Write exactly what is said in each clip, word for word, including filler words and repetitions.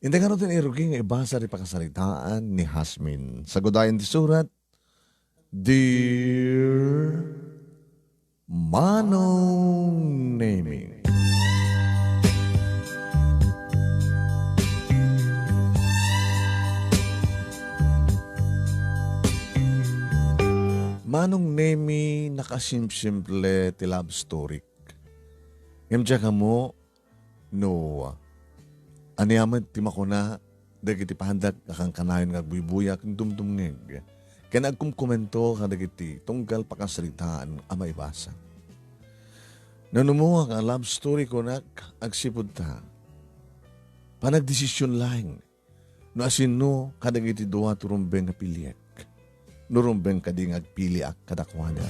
Inton ngaruden ti rugi nga ibasa ti pakasaritaan ni Jasmine. Sagudayen ti surat, Dear Manong Nemi. Manong Nemi, nakasimsimple ti love story. Ngem diak ammo no ania met ti makuna dagiti pandak a kankanayon nga agbuybuya ken dumdumngeg ken agkumkomento kadagiti tunggal pakasaritaan a maibasa. Nanumuak a love story kunak agsipud ta panagdesision laeng no asino kadagiti dua ti rumbeng nga piliek. No rumbeng kadi nga agpiliak kadakuada.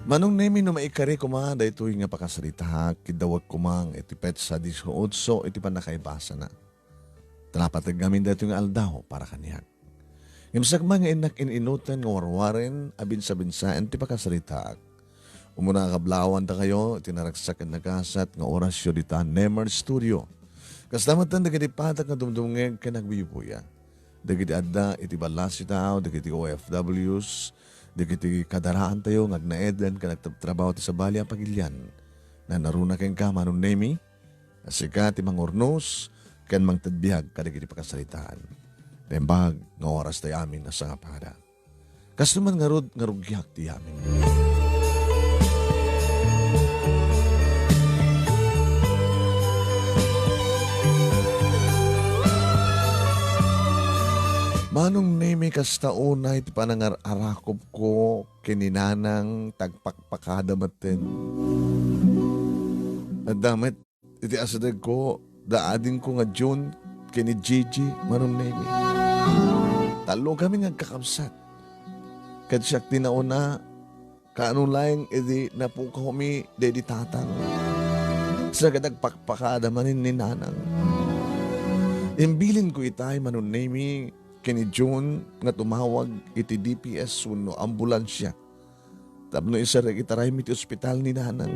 Manong Nemi, no maikari koma daytoy nga pakasaritaak, kiddawek koma iti petsa dieciocho iti pannakaibasana. Ta napateg ngamin daytoy nga aldaw para kaniak. Ngem sakbay nga innak in-inuten nga warwaren a binsabinsaen ti pakasaritaak. Umuna a kablaawandakayo iti naragsak ken nagasat nga orasyo dita Nemer Studio. Kasta metten dagiti pandak nga dumdumngeg ken agbuybuya. Dagiti adda iti ballasidaw, dagiti O F Ws, dagiti kadaraantayo nga agnaeden ken agtrabtrabaho ti sabali a pagilian. Nanaruna kenka, Manong Nemi, a sika ti mangurnos ken mangted biag kadagiti pakasaritaan. Naimbag nga oras tayo amin a sangapada. Kastoy man ngarud nga rugiak ti amin. Manong Nemi, kasta unay ti panangar-arakupko ken ni Nanang, tagpakpakada metten. Adda met iti asidegko, da adingko nga June ken ni Gigi, Manong Nemi. Tallo kami nga agkakabsat. Ket siak ti nauna, kaano laeng idi napukawmi daydi tatang. Sa ket agpakpakada manen ni Nanang. Imbilinko itay, Manong Nemi, ken ni June nga tumawag iti D P S wenno ambulansia tapno isarek iti taraymi ti ospital ni Nanang.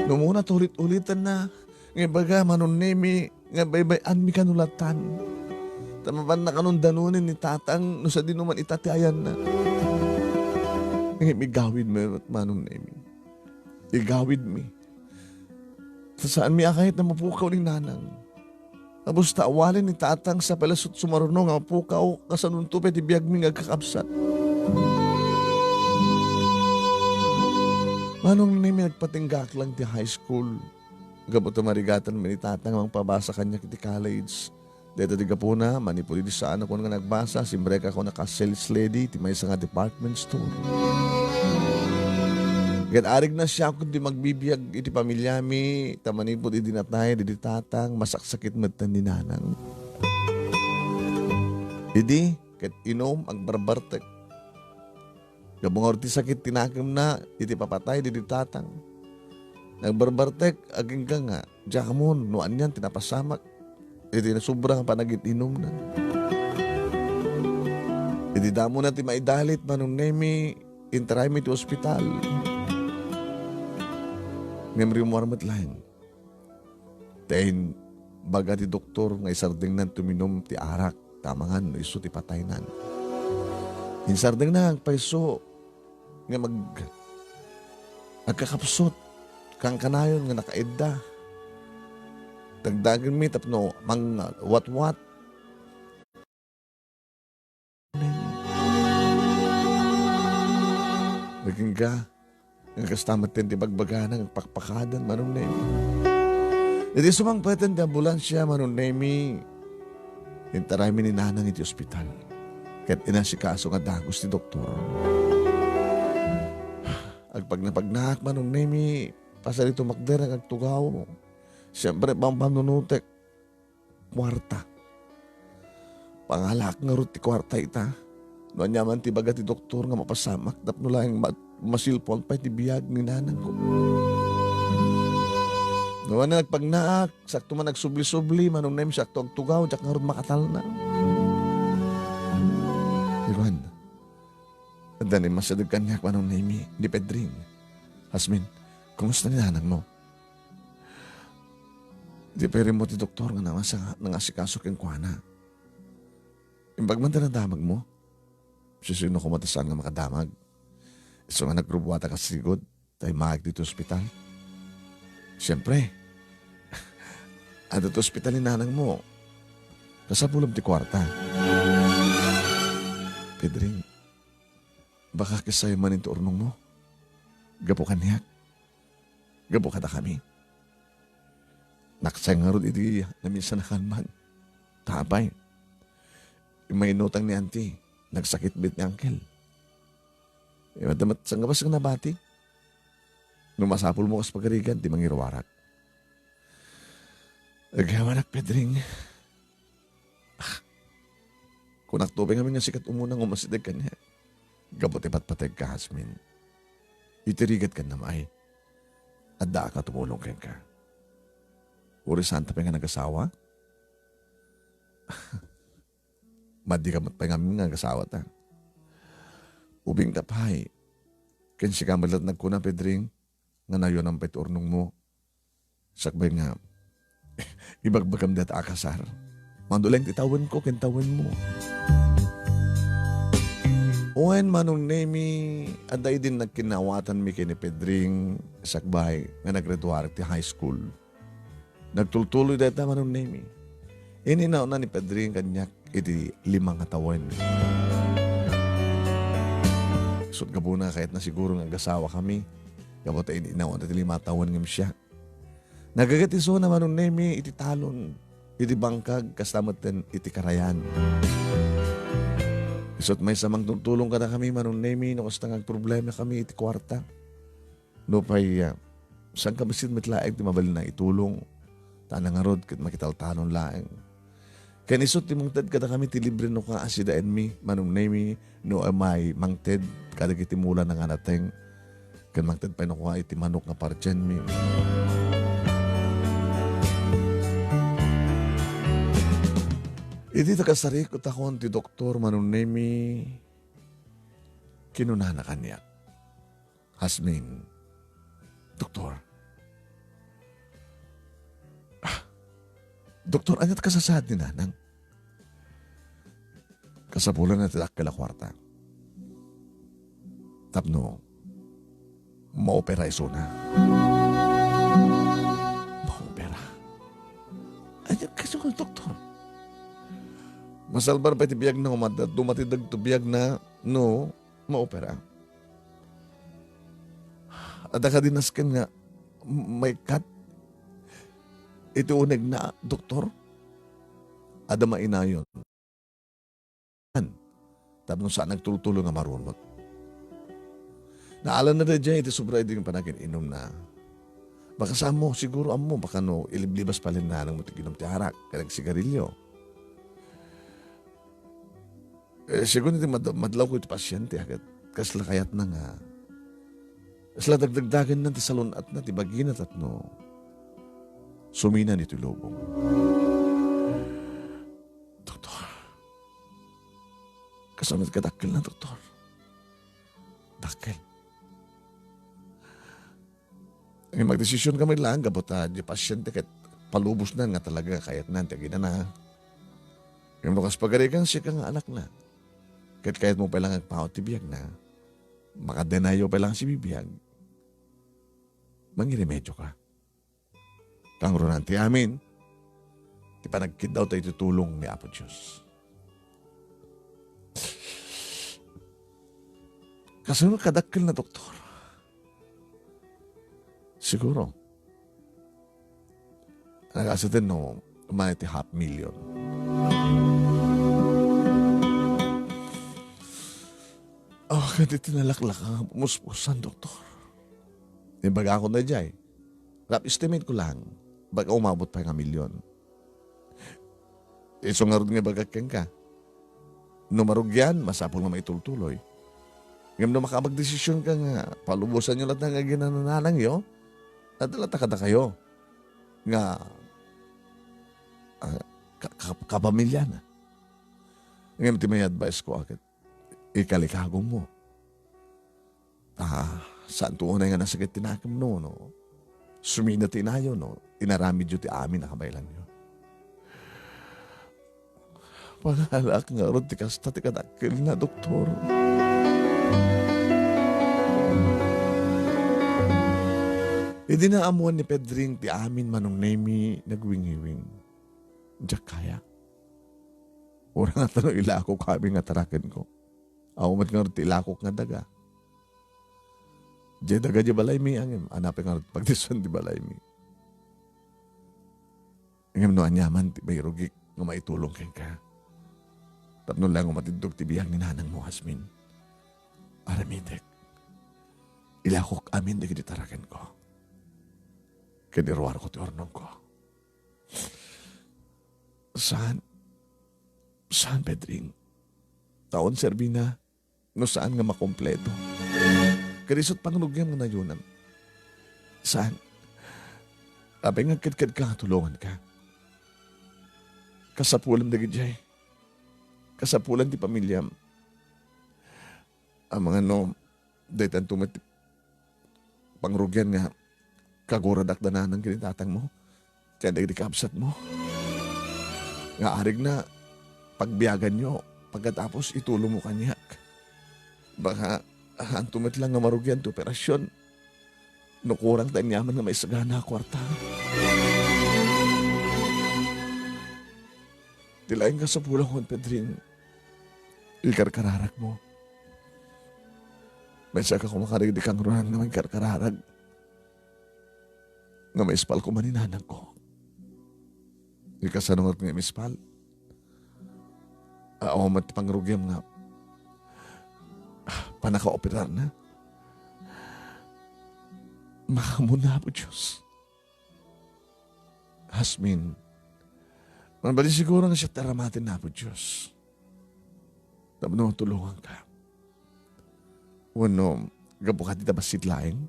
No umuna ta ulit-ulitanna nga ibaga, Manong Nemi, nga baybay-anmi kano latan. Ta mapanna kanon danonen ni Tatang no sadino man ita ti ayanna. Ngem igawidmi, Manong Nemi. Igawidmi. Ta saanmi a kayat a mapukaw ni Nanang. Kabus ta awalen ni Tatang sa palasut sumaruno nga mapukaw, kasanonto pay ti biagmi nga agkakabsat. Manong Nemi, nagpatinggaak lang ti high school. Gapu ta marigatanmi ni Tatang nga mangpabasa kaniak iti college. Dayta ti gapuna, manipud idi saanakon nga nagbasa, simrekakon a ka-sales lady iti maysa nga department store. Ket arig nasiakon ti magbibiag iti pamiliami, ta manipud idi natay daydi Tatang, masaksakit metten ni Nanang. Idi ket inum, agbarbartek. Gapu ngarud ti sakit ti nakemna iti papatay daydi Tatang. Nagbarbartek agingga nga, diak ammo no anian ti napasamak iti nasobra nga panagin-inumna. Iti damona ti maidalit, Manong Nemi, intaraymi ti ospital. Ngem rimmuar met laeng. Ta imbaga ti doktor nga isardengnan ti uminum ti arak, ta amangan no isu ti pataynan. Insardengna nga agpayso nga mag-, agkakapsut, kankanayon nga nakaidda. Dagdagenmi tapno mangwatwat. Agingga, nga kasta metten ti bagbagana nga agpakpakadan, Manong Nemi. Iti sumangpeten ti ambulansia, Manong Nemi, intaraymi ni Nanang iti ospital. Ket inasikaso nga dagus ti doktor. Agpagnapagnaak, Manong Nemi, pasan iti tumakder nga agtugaw. Siempre, pampanunotek. Kuarta. Pangalaak ngarud ti kuarta ita. No ania man ti baga ti doktor nga mapasamak tapno laeng ma-, masilpuan pay ti biag ni nanangko. Nuan nagpagnaak, sakto man agsubli-subli, Manong Nemi, sakto agtugaw, diak ngarud makatalna. Iwan, adda ni masideg kaniak, Manong Nemi, ni Pedring. Jasmine, kumusta ni nanangmo? Di pay rimmuar ti doktor nga nangasa-, nangasikaso kenkuana. Imbag man ti nadamagmo, sisino koma ti saan nga makadamag? Isu nga nagrubbuatak a sigud, ta immaek ditoy ospital. Siempre, adda ti ospital ni nanangmo. Kasapulam ti kuarta. Pedring, baka kasaysayaat man ti urnongmo. Gapu kaniak. Gapu kadakami. Naksay ngarud iti naminsanakan man. Ta apay, immay inutang ni Auntie, nagsakit met ni Uncle. Imadda met sangabas nga nabati. No masapulmo kas pagarigan, ti mangiruarak. Agyamanak, Pedring. Ah, kunakto pay ngamin nga sika ti umuna nga umasideg kaniak. Gapu ti patpategka, Jasmine. Iti rigat ken namay, addaak a tumulong kenka. Uray saanta pay nga nagasawa? Maddika met pay ngamin nga agasawata. Ubingta pay, ken sika met latta nagkuna, Pedring, nga nayonan pay ti urnongmo. Sakbay nga, ibagbagam dayta a kasar. Mano laeng ti tawenko ken tawenmo. Wen, Manong Nemi, adda idin nagkinnawatanmi ken ni Pedring sakbay nga naggraduar ti high school. Nagtultuloy dayta, Manong Nemi. Ininaw ni Pedring kaniak iti lima nga tawen. Isut' gapuna, kayatna siguro nga agasawakami. Gapu ta in-, inawna ti lima a tawen ngem siak. Nagaget isuna, Manong Nemi, iti talon, iti bangkag, kasta metten iti karayan. Isut' maysa mangtultulong kadakami, Manong Nemi, no kasta nga agproblemakami iti kuarta. Nupay, ah, saan ka bassit met laeng ti mabalin a itulong? Ta ngarud ket makitaltalon laeng. Ken isut' ti mangted kadakami ti libre no kua a sidaenmi, Manong Nemi, no amay mangted kadagiti mulana nga nateng, ken mangted pay no kua iti manok nga partienmi. Idi nakasarikot takon ti doktor, Manong Nemi, kinunana kaniak, Jasmine, Doktor. Ah, Doktor, ania ti kasasaad ni Nanang? Kasapulanna ti dakkel a kuarta. Tapno maopera isuna. Maopera? Ania kasano nga, Doktor? Masalbar pay ti biagna, umadda, dumatideg ti biagna, no, maopera. Adda kadi nasken nga m-, maikkat iti unegna, Doktor? Adda mainayon. Tapno saan nagtultulo nga marunot. Naalanna daydiay iti sobra idi nga panakin-inumna. Baka sa ammo, siguro ammo, baka no iliblibas pay ni Nanang mo ti inom ti arak, ken agsigarilyo. Eh, sigun iti mad-, madlawko iti pasiente, ket kasla kayatna nga, kasla dagdagdagenna ti salun-atna ti bagina tapno sumina ditoy lubong. Doktor, kasano ti kadakkelna, Doktor? Dakkel. Ngem agdesision kami laeng gapu ta diay pasiente ket palubosna nga talaga kayatna ti aginana. Ngem no kas pagarigan, sika nga anakna, ket kayatmo pay laeng agpaut ti biagna, makadenayyo pay laeng sibibiag, mangiremedioka. Kangrunaan ti amin, ti panagkiddawta iti tulong ni Apo Dios. Kasano kadakkelna, Doktor? Siguro, nagasaten no umay ti half million. Oh, ket iti nalaklaka nga pumuspusan, Doktor. Ibagakon daydiay. Rough estimate ko lang, baka umabot pay nga milyon. Isu ngarud nga ibagak kenka, no marugian, masapul nga maitultuloy. Ngem no makapagdesisionka nga palubosanyo latta nga aginana ni Nanangyo, adda latta kadakayo nga, ah, ka-, ka-, kapamiliana. Ngem ti may advice ko, ket ikalikagummo. Ta, saanto unay nga nasakit ti nakemno, no? Sumina ti inayo, no? Inaramidyo ti amin a kabaelanyo. Pangalaak ngarud ti kasta ti kadakkelna, doktor. Idi naammuan ni Pedring ti amin, Manong Nemi, nagwingiwing. Diak kaya. Uray ngata no ilakok amin nga tarakenko. Awan met ngarud ti ilakok nga daga. Diay daga diay balaymi, ngem, ania pay ngarud pagdisso ti balaymi. Ngem no aniaman ti mairugik nga maitulong kenka, tapno laeng umatintog ti biag ni nanangmo, Jasmine, aramidek. Ilakok amin dagiti tarakenko. Ken iruarko ti urnongko. Saan? Saan, Pedring? Awan serbina no saan nga makompleto. Ket isu't pangrugiam nga nayonan. Saan? Apay nga agkedkedka nga tulonganka? Kasapulan dagidiay. Kasapulan ti pamiliam. Amangan no, daytanto met ti pangrugian nga kaguradak da nanang ken ni tatangmo ken dagiti kabsatmo. Nga arigna, pagbiaganyo, pagkatapos itulongmo kaniak. Baka, haanto met lang nga marugian ti operasion no kurang ta aniaman nga maisagana a kuarta. Ti laeng kasapulan, Pedring, ikarkararagmo. Maysa ka koma kadagiti kangrunaan nga mangkarkararag nga maispal koma ni nanangko. Kasano ngarud nga maispal? Awan met ti pangrugiam nga, ah, pannakaoperarna. Makaammoan, Apo Dios. Jasmine, mabalin siguro nga siak ti aramaten ni Apo Dios tapno matulonganka. Wenno, gapu kadi ta bassit laeng?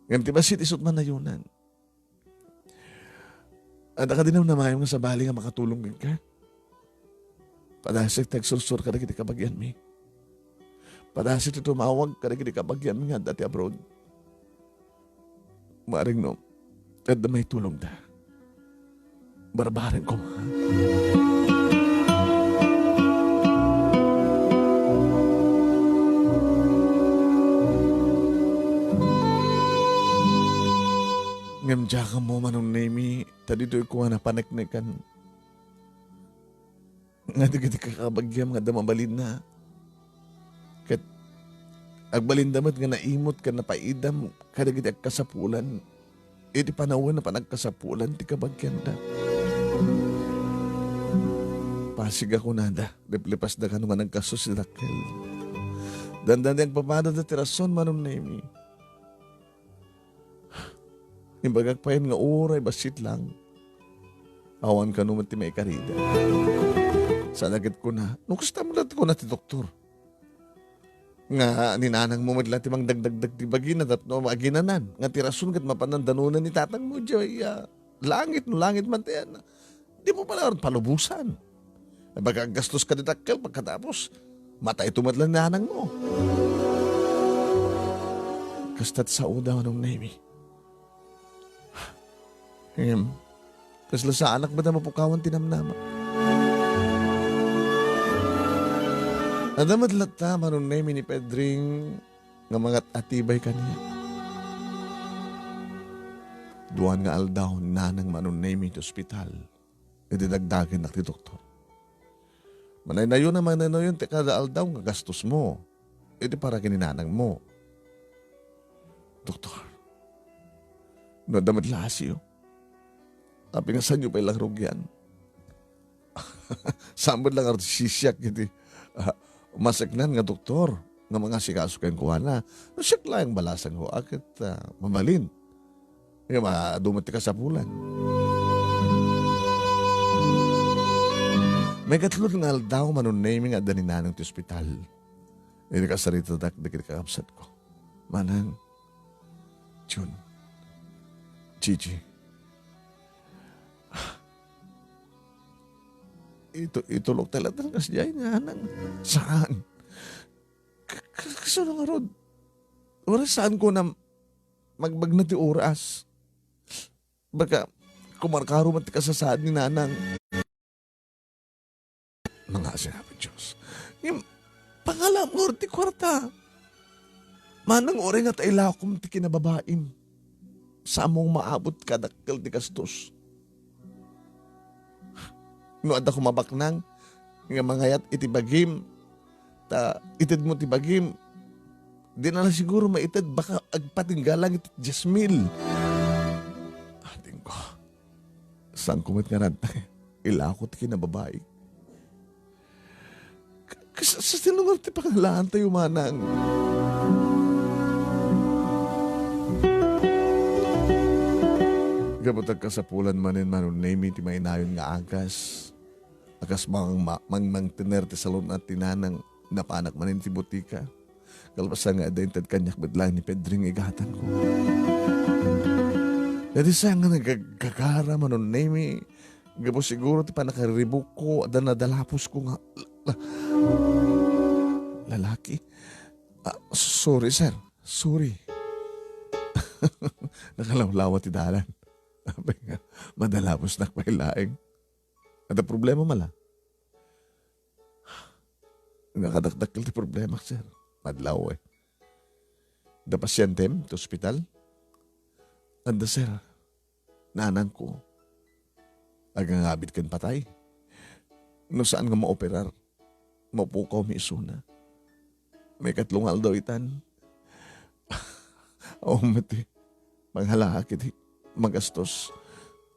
Ngem ti bassit isu't manayonan. Adda kadi namnamaem nga sabali nga makatulong kenka? Padasek ti agsursor kadagiti kabagianmi. Padasek ti tumawag kadagiti kabagianmi nga adda ti abroad. Maaring no, adda maitulongda. Barbareng koma. Ngem diak ammo, Manong Nemi, ta ditoy koma napaneknekan nga dagiti kakabagiam nga adda mabalinna. Ket agbalinda met nga naimut ken napaidam kadagiti agkasapulan iti panawen a panagkasapulan ti kabagianda. Pasig a kunada, liplipasda kano nga nagkasdakkel. Dandani agpapadada ti rason, Manong Nemi. Ibagak payen nga uray bassit lang, awan kano met ti maikarida. Saan a ket kuna, no kasta met la ti kuna ti doktor, nga ni nanangmo met la ti mangdagdagdag ti bagina tapno aginanan, nga ti rason ket mapanan danonen ni tatangmo diay, ah, langit, no langit man ti, ah, Dimo pay la palubosan. Baga aggastos ka ti dakkel, pagkatapos, matayto met la ni nanangmo. Kasta ti saoda, Manong Nemi. Ngem, kasla saanak met a mapukawan ti namnama. Adda met latta, Manong Nemi, ni Pedring nga mangat-atibay kaniak. Duan nga aldaw ni nanang, Manong Nemi, ti ospital. Idi dagdagennak ti doktor. Manaynayon a manaynayon ti kada aldaw nga gastosmo iti para ken ni nanangmo. Doktor, no adda met la asio, apay nga saanyo pay la rugian? Saan met la nga sisiak iti, ah, maseknan nga doktor nga mangasikaso kenkuana. No siak laeng balasang, a ket, ah, mabalin. Ngem, ah, adu met ti kasapulan. Maikatlo nga aldaw, Manong Nemi, nga adda ni nanang ti ospital. Idi kasaritadak dagiti kakabsatko. Manang, Jun, Gigi. Ito, itulok talaga kasdiay ni nanang. Saan? K-, k-, kasano ngarud? Uray saan ko na magbagna ti oras. Baka kumarkaro man ti kasasaad ni Nanang. Mga asin, Apo Diyos. Ngem, pangalam nga ti kuarta. Manang uray nga ta ilakom ti kinababaim. Sa ammom maabot kadakkel ti gastos. No adda koma baknang nga mangayat iti bagim, ta itedmo ti bagim, di na la siguro maited, baka agpatingga lang iti dies mil. Adingko. Saanko met nga ranta ilako ti kinababaik. Ka-, kas-, sa sino nga ti pangalaantayo, manang? Gapu ta kasapulan manen, Manong Nemy, ti mainayon nga agas. A kas mang-, ma-, mangmangtener ti salun-at ti nanang, napanak manen ti butika. Kalpasan nga adda inted kaniak met laeng ni Pedring igatangko. Daydi sa nga nagagagara, Manong Nemy, gapu siguro ti pannakariribukko, adda nadalapusko nga la-, la-, lalaki. Ah, sorry, sir. Sorry. Nakalawlawa ti dalan. Apay nga, madalaposnak pay laeng. Adda problema man la? Nga kadakdakkel ti problemak, sir. Madlaw, eh. Adda pasientemi ti ospital? Adda, sir. Nanangko. Agangabit ken patay. No saan nga maoperar, mapukawmi isuna. Maikatlo nga aldaw itan. Awan met ti panghalaak iti magastos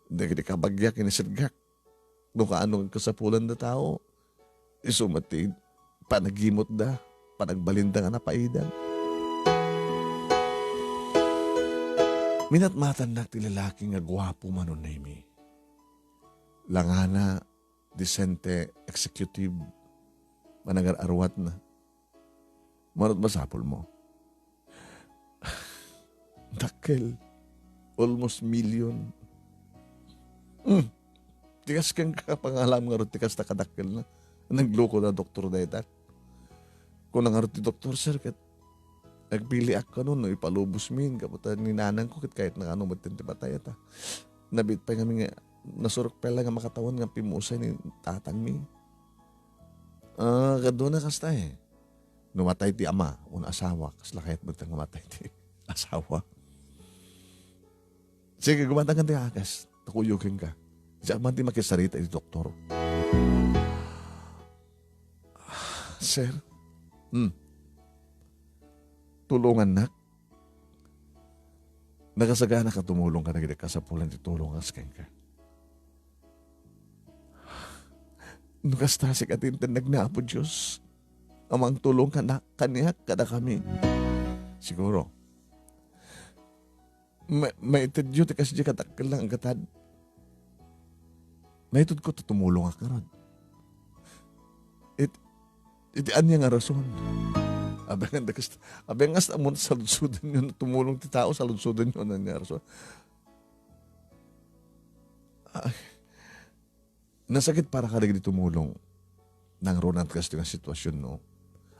dagiti kabagiak ken isergak. No kaano nga kasapulan da tao, isu met ti panagimotda, panagbalinda nga napaidang. Minatmatannak ti lalaki nga guapo, Manong Nemy. Langana, disente, executive, managar-aruatna. Mano ti masapulmo? Dakkel. Almost million. Hmm. Ti kas kenka, pangalam ngarud ti kasta kadakkelna. Nagluko na doktor dayta. Kuna ngarud ti doktor, sir, ket agpiliak kano no ipalubosmi, gapu ta ni nanangko ket kayatna nga ano met ti patay ta. Nabiit pay ngamin nga nasurok pay la nga makatawan nga pimmusay ni tatangmi. Ah, kaduna kasta, eh. No matay ti ama, wenno asawa, kasla kayat met nga matay ti asawa. Sige, gumatangkan ti agas. Ta kuyogenka. Siak man ti makisarita iti doktor. Sir? Hmm. Tulongannak? Nakasagana ka tumulong kadagiti kasapulan ti tulong kas kenka. No kasta, sika ti intendek ni Apo Dios a mangtulong kana-, kaniak, kadakami. Siguro. Ma-, maitedyo ti kasdi kadakkel nga gatad. Maitedko ta tumulongak ngarud. It-, iti ania nga rason? Abengan da kasta, abengan kasta mo saludsodanyo no tumulong ti tao, saludsodanyo no ania nga rason. Ay, nasakit para kadagiti tumulong. Nangrunat kasta nga sitwasyon, no?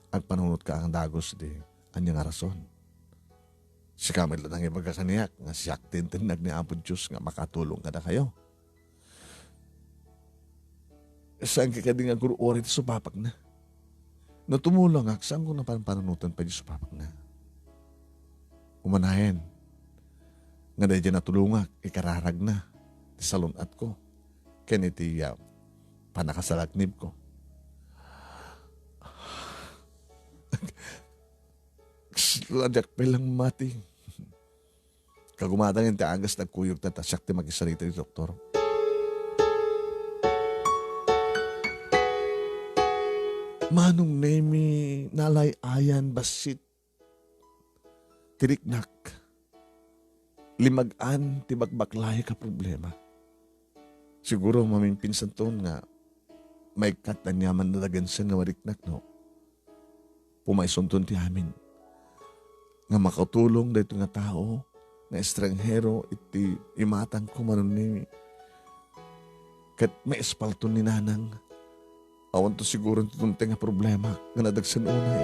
Agpanunotka nga dagus di ania nga rason. Sika met la nangibaga kaniak nga siak ti intendek ni Apo Dios nga makatulong kadakayo. Saan ka kadi nga agur-uray ti supapakna? No tumulongak, saanko nga panpanunotan pay ti supapakna? Umanayen nga daydiay natulongak, ikararagna ti salun-atko ken iti, ah, pannakasalaknibko. Kasla diak pay la mati. Kagumatang ti agas, nagkuyog ta, ta siak ti makisarita iti doktor. Manong Nemy, nalay-ayan bassit ti riknak. Limag-an ti bakbaklay ka problema. Siguro, mamimpinsanton nga maikkat aniaman a dagensen nga mariknak, no? Pumaysunton ti amin nga makatulong daytoy nga tao nga estranghero iti imatangko, Manong Nemy. Ket maispalton ni Nanang. Awanto siguro ti dumteng a problema nga nadagsen unay.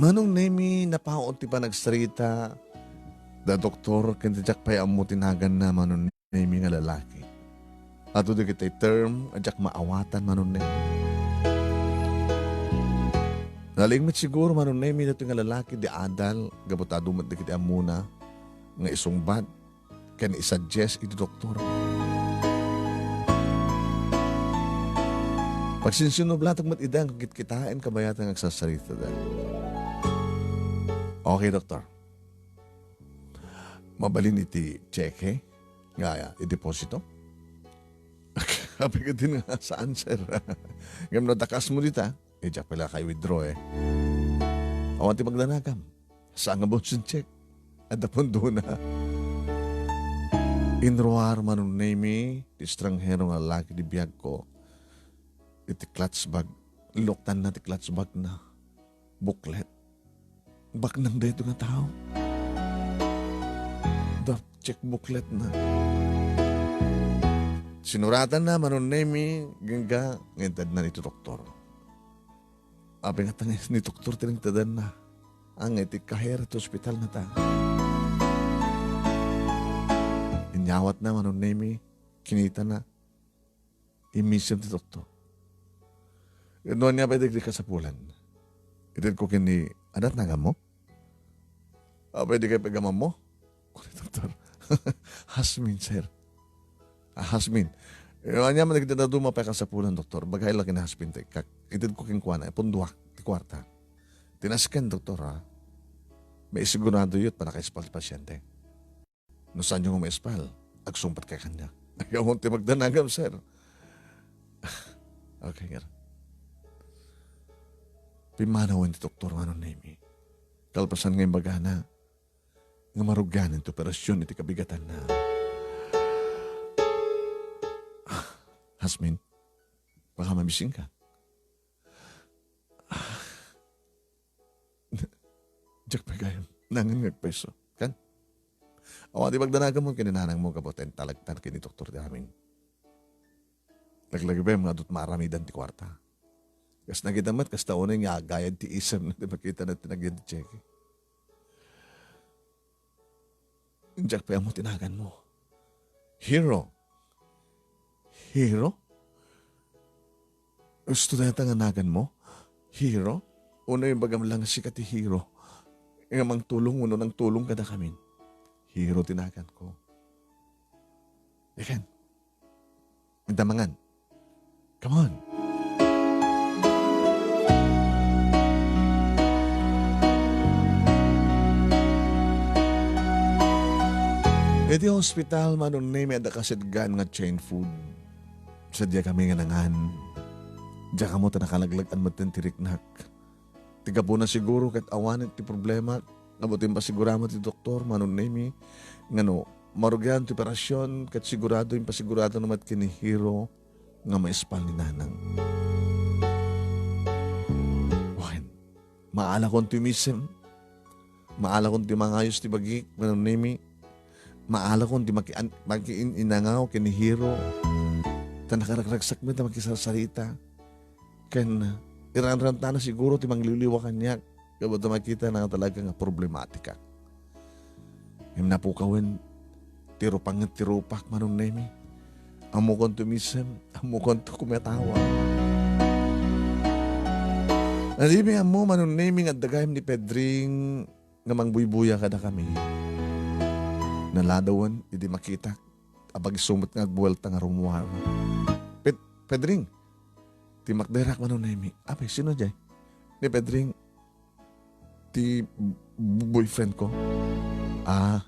Manong Nemi, napaon ti panagsarita da doktor ken ti diak pay ammo ti naganna, Manong Nemi, nga lalaki. Adu dagiti term a diak maawatan, Manong Nemi. Nalaing met siguro, Manong Nemi, daytoy nga lalaki di adal gapu ta adu met dagiti ammona nga isungbat ken isuggest iti doktor. Pagsinsinublatak met ida nga kitkitaen kabayatan nga agsasaritada. Okay, doktor. Mabalin iti cheque nga ideposito? Apay ket din nga, saan, sir? Ngem no dakasmo dita, eh, diak pay la kay withdraw, eh. Awan ti pagdanagam. Saan nga bouncing check? Adda pundona. Inruar, Manong Nemi, ti estranghero nga lalaki di biagko iti clutch bag. Luktanna ti clutch bag na. Booklet. Baknang daytoy nga tao. Da check booklet na. Sinuratanna, Manong Nemi, nga intedna iti doktor. Apay nga tangis ni doktor ti nangtedanna. Ania iti kaher ti ospital na ta. Inyawatna, Manong Nemi, kinitana. Immisem ti doktor. No ania pay dagiti kasapulan. Itedko kenni, "Adda ti naganmo? Apay dikay pay agamammo?" Kuna ni doktor. "Hasmin, sir." "Ah, hasmin. Eh, ania man dagiti dadduma pay kasapulan, doktor? Ibagay la ken ni hasmin ti ikkak." Itedko kenkuana, punduak ti kuarta. "Tinasken, doktor, ha? Maisiguradoyo ti pannakaispal ti pasiente." "No saanyo nga maispal, agsungbatka kaniak." "Ay, awan ti magdanagam, sir." Okay, ngar. Pimmanawen ti doktor, Manong Nemi. Kalpasan nga imbagana nga marugianen ti operasyon iti kabigatanna. "Hasmin, baka mamisingka." "Diak pay gayam. Naangen nga agpayso." Kan? "Awan ti pagdanagammo ken ni nanangmo gapu ta intalektan ken ni doktor ti amin. Laglagipen nga adu ti maaramidan ti kuarta." Kas nakitam met, kasta unay nga agayad ti isemna ti makitana ti nagyan ti cheque. "Diak pay ammo ti naganmo." "Hero." "Hero? Isu dayta nga naganmo? Hero? Unay ibagam la nga sika ti hero nga mangtulong wenno nangtulong kadakamin." "Hero ti naganko." Diken. Adda mangan. Come on. Iti hospital, Manong Nemi, adda kasidgan nga chain food. Sadiakami nga nangan. Diak ammo ta nakalaglag-an metten ti riknak. Ti gapuna siguro ket awanen ti problema, gapu ti impasigurami ti doktor, Manong Nemi, nga no marugian ti operasyon, ket sigurado, impasigurado na met ken ni Hero nga maispal ni Nanang. Wen, maalakon ti umisem, maalakon ti mangayos ti bagik, Manong Nemi, maalakon ti makian-, makiin-inangaw ken ni Hero, ta nakaragragsak met a makisarsarita. Ken iranrantana siguro ti mangliwliwa kaniak, gapu ta makitana nga talaga nga problematika. Ngem napukawen ti rupanget ti rupak, Manong Nemi. Ammokon ti umisem, ammokon ti kumatawa. Adimi ammo, Manong Nemi, nga adda gayam ni Pedring nga mangbuybuya kadakami. Naladawen idi makitak, apag-isu met nga agbuelta nga rummuar. "Ped-, Pedring!" Timmakderak, Manong Nemi. "Apay, sino jay?" "Ni Pedring, ti b-, boyfriend ko." "Ah."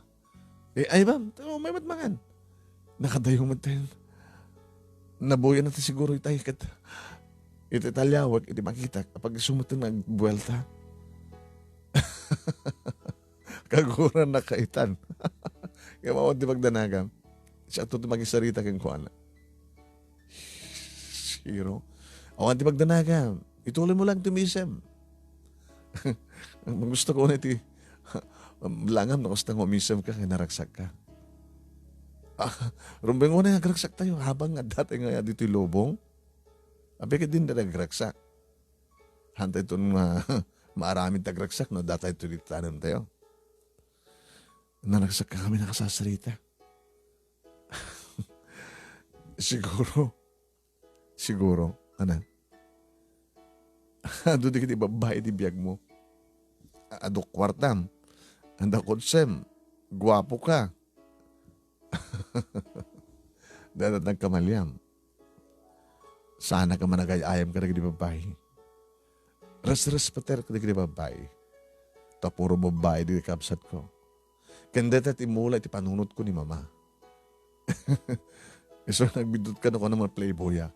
"Eh, ay ba? Umay met mangan." Nakadayo met ten. Nabuyan na ti siguro itay ket iti taliawek, iti makitak, apag-isu met nga agbuelta. Kaguran na kaitan. Kaya awan ti pagdanagam. Siya to ti makisarita kenkuana. Siro. Awan ti pagdanagam. Ituloy mo lang ti umisem. Ang gusto ko na iti, langam na gusto nga umisem ka, kaya naragsak ka. Ah, rumbeng unay agragsak tayo, habang nga dati nga dito'y lubong. Abi ka din na nagragsak. Hantay ton nga Maaramid ti agragsak no adda daytoy iti tanemtayo. Naragsak kami nakasasarita. Siguro, siguro, ana, adu dagiti babbai ti biagmo. A-, adu kuartam, adda kotsem, guapo ka. Dayta nagkamaliam. Saanak a managay-ayam kadagiti babbai. Resrespeter kadagiti babbai. Ta puro babbai dagiti kabsatko. Ken dayta ti mula iti panunotko ni mama. Isu nagbiddut kano, kuana, mga playboya.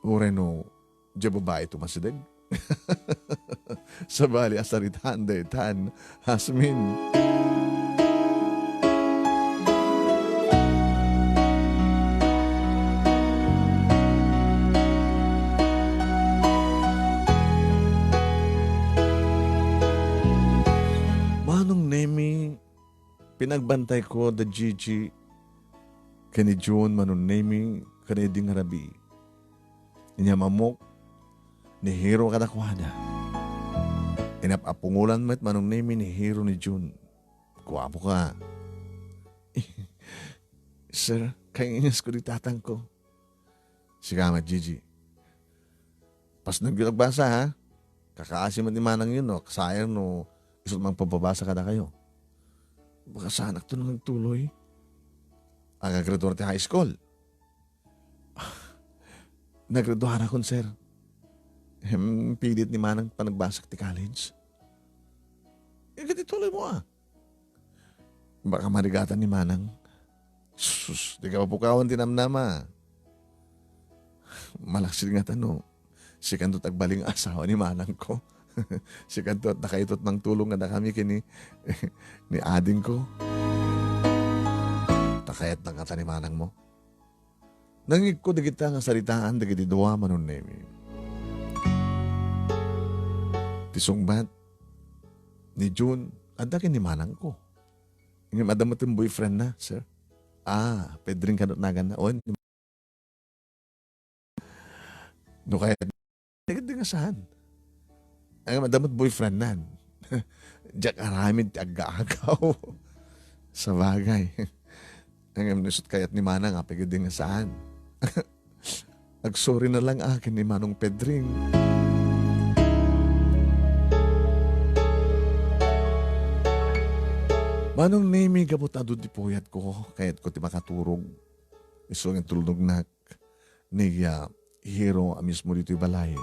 Uray no, diay babai ti umasideg. Sabali a saritaan daytan, Hasmin. Manong Nemi, pinagbantayko da Gigi ken ni Jun, Manong Nemi, kadaydi nga rabii. Inyam-ammok ni Hiro kadakuada. Inap-apungolan met, Manong Nemi, ni Hiro ni Jun. Guapo ka. Sir, kaingasko di tatangko. Sika met, Gigi. Pasnagyo agbasa, ha? Kakaasi met ni manangyo no kasayang no isu ti mangpababasa kadakayo. Baka saanakto nga agtuloy. Agagraduar ti high school. Nagraduarakon, sir. Hem, pilit ni manang panagbasak ti college. Iket ituloy mo, ah. Baka marigatan ni manang. Sus, di ka mapukawan ti namnama. Malaksid nga tano. Sikanto ti agbalin nga asawa ni manangko. Sikanto, ta kayat ti mangtulong kadakami ken ni, ni adingko. Ta kayatna ngata ni manangmo. Nangngegko dagita nga saritaan dagiti dua, Manong Nemi. Ti sungbat ni Jun, adda ken ni manangko. Ngem adda met ti boyfriend na, sir. Ah, Pedring kano naganna. O, no kaya, dagiti nga saan. Ngem adda met boyfriend nan. Diak aramid ti aggaagaw. Sabagay. Ngem no isut kayat ni manang, apay ketdi nga saan. Agsorry na lang akin ni Manong Pedring. Manong Nemi, gapu ta adu ti puyatko, kayatko ti makaturog. Isu nga intulnognak ni, ah, Hiro a mismo ditoy balay.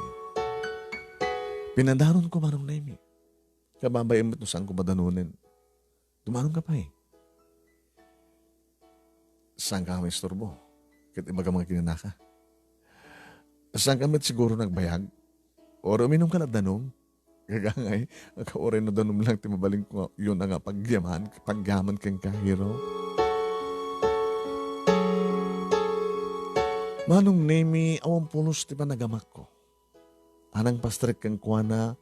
Pinadaronko, Manong Nemi. Kababain met no saanko padanonen. Dumanonka pay. Saanka maisturbo ket ibagam nga kinanaka. Saanka met siguro nagbayag? Uray uminumka la danum? Gagangay, agka uray no danum lang ti mabalinko nga, yun nga pagyaman, pagyaman kenka, Hiro. Manong Nemi, awan pulos ti panagamakko. A nangpastrek kenkuana,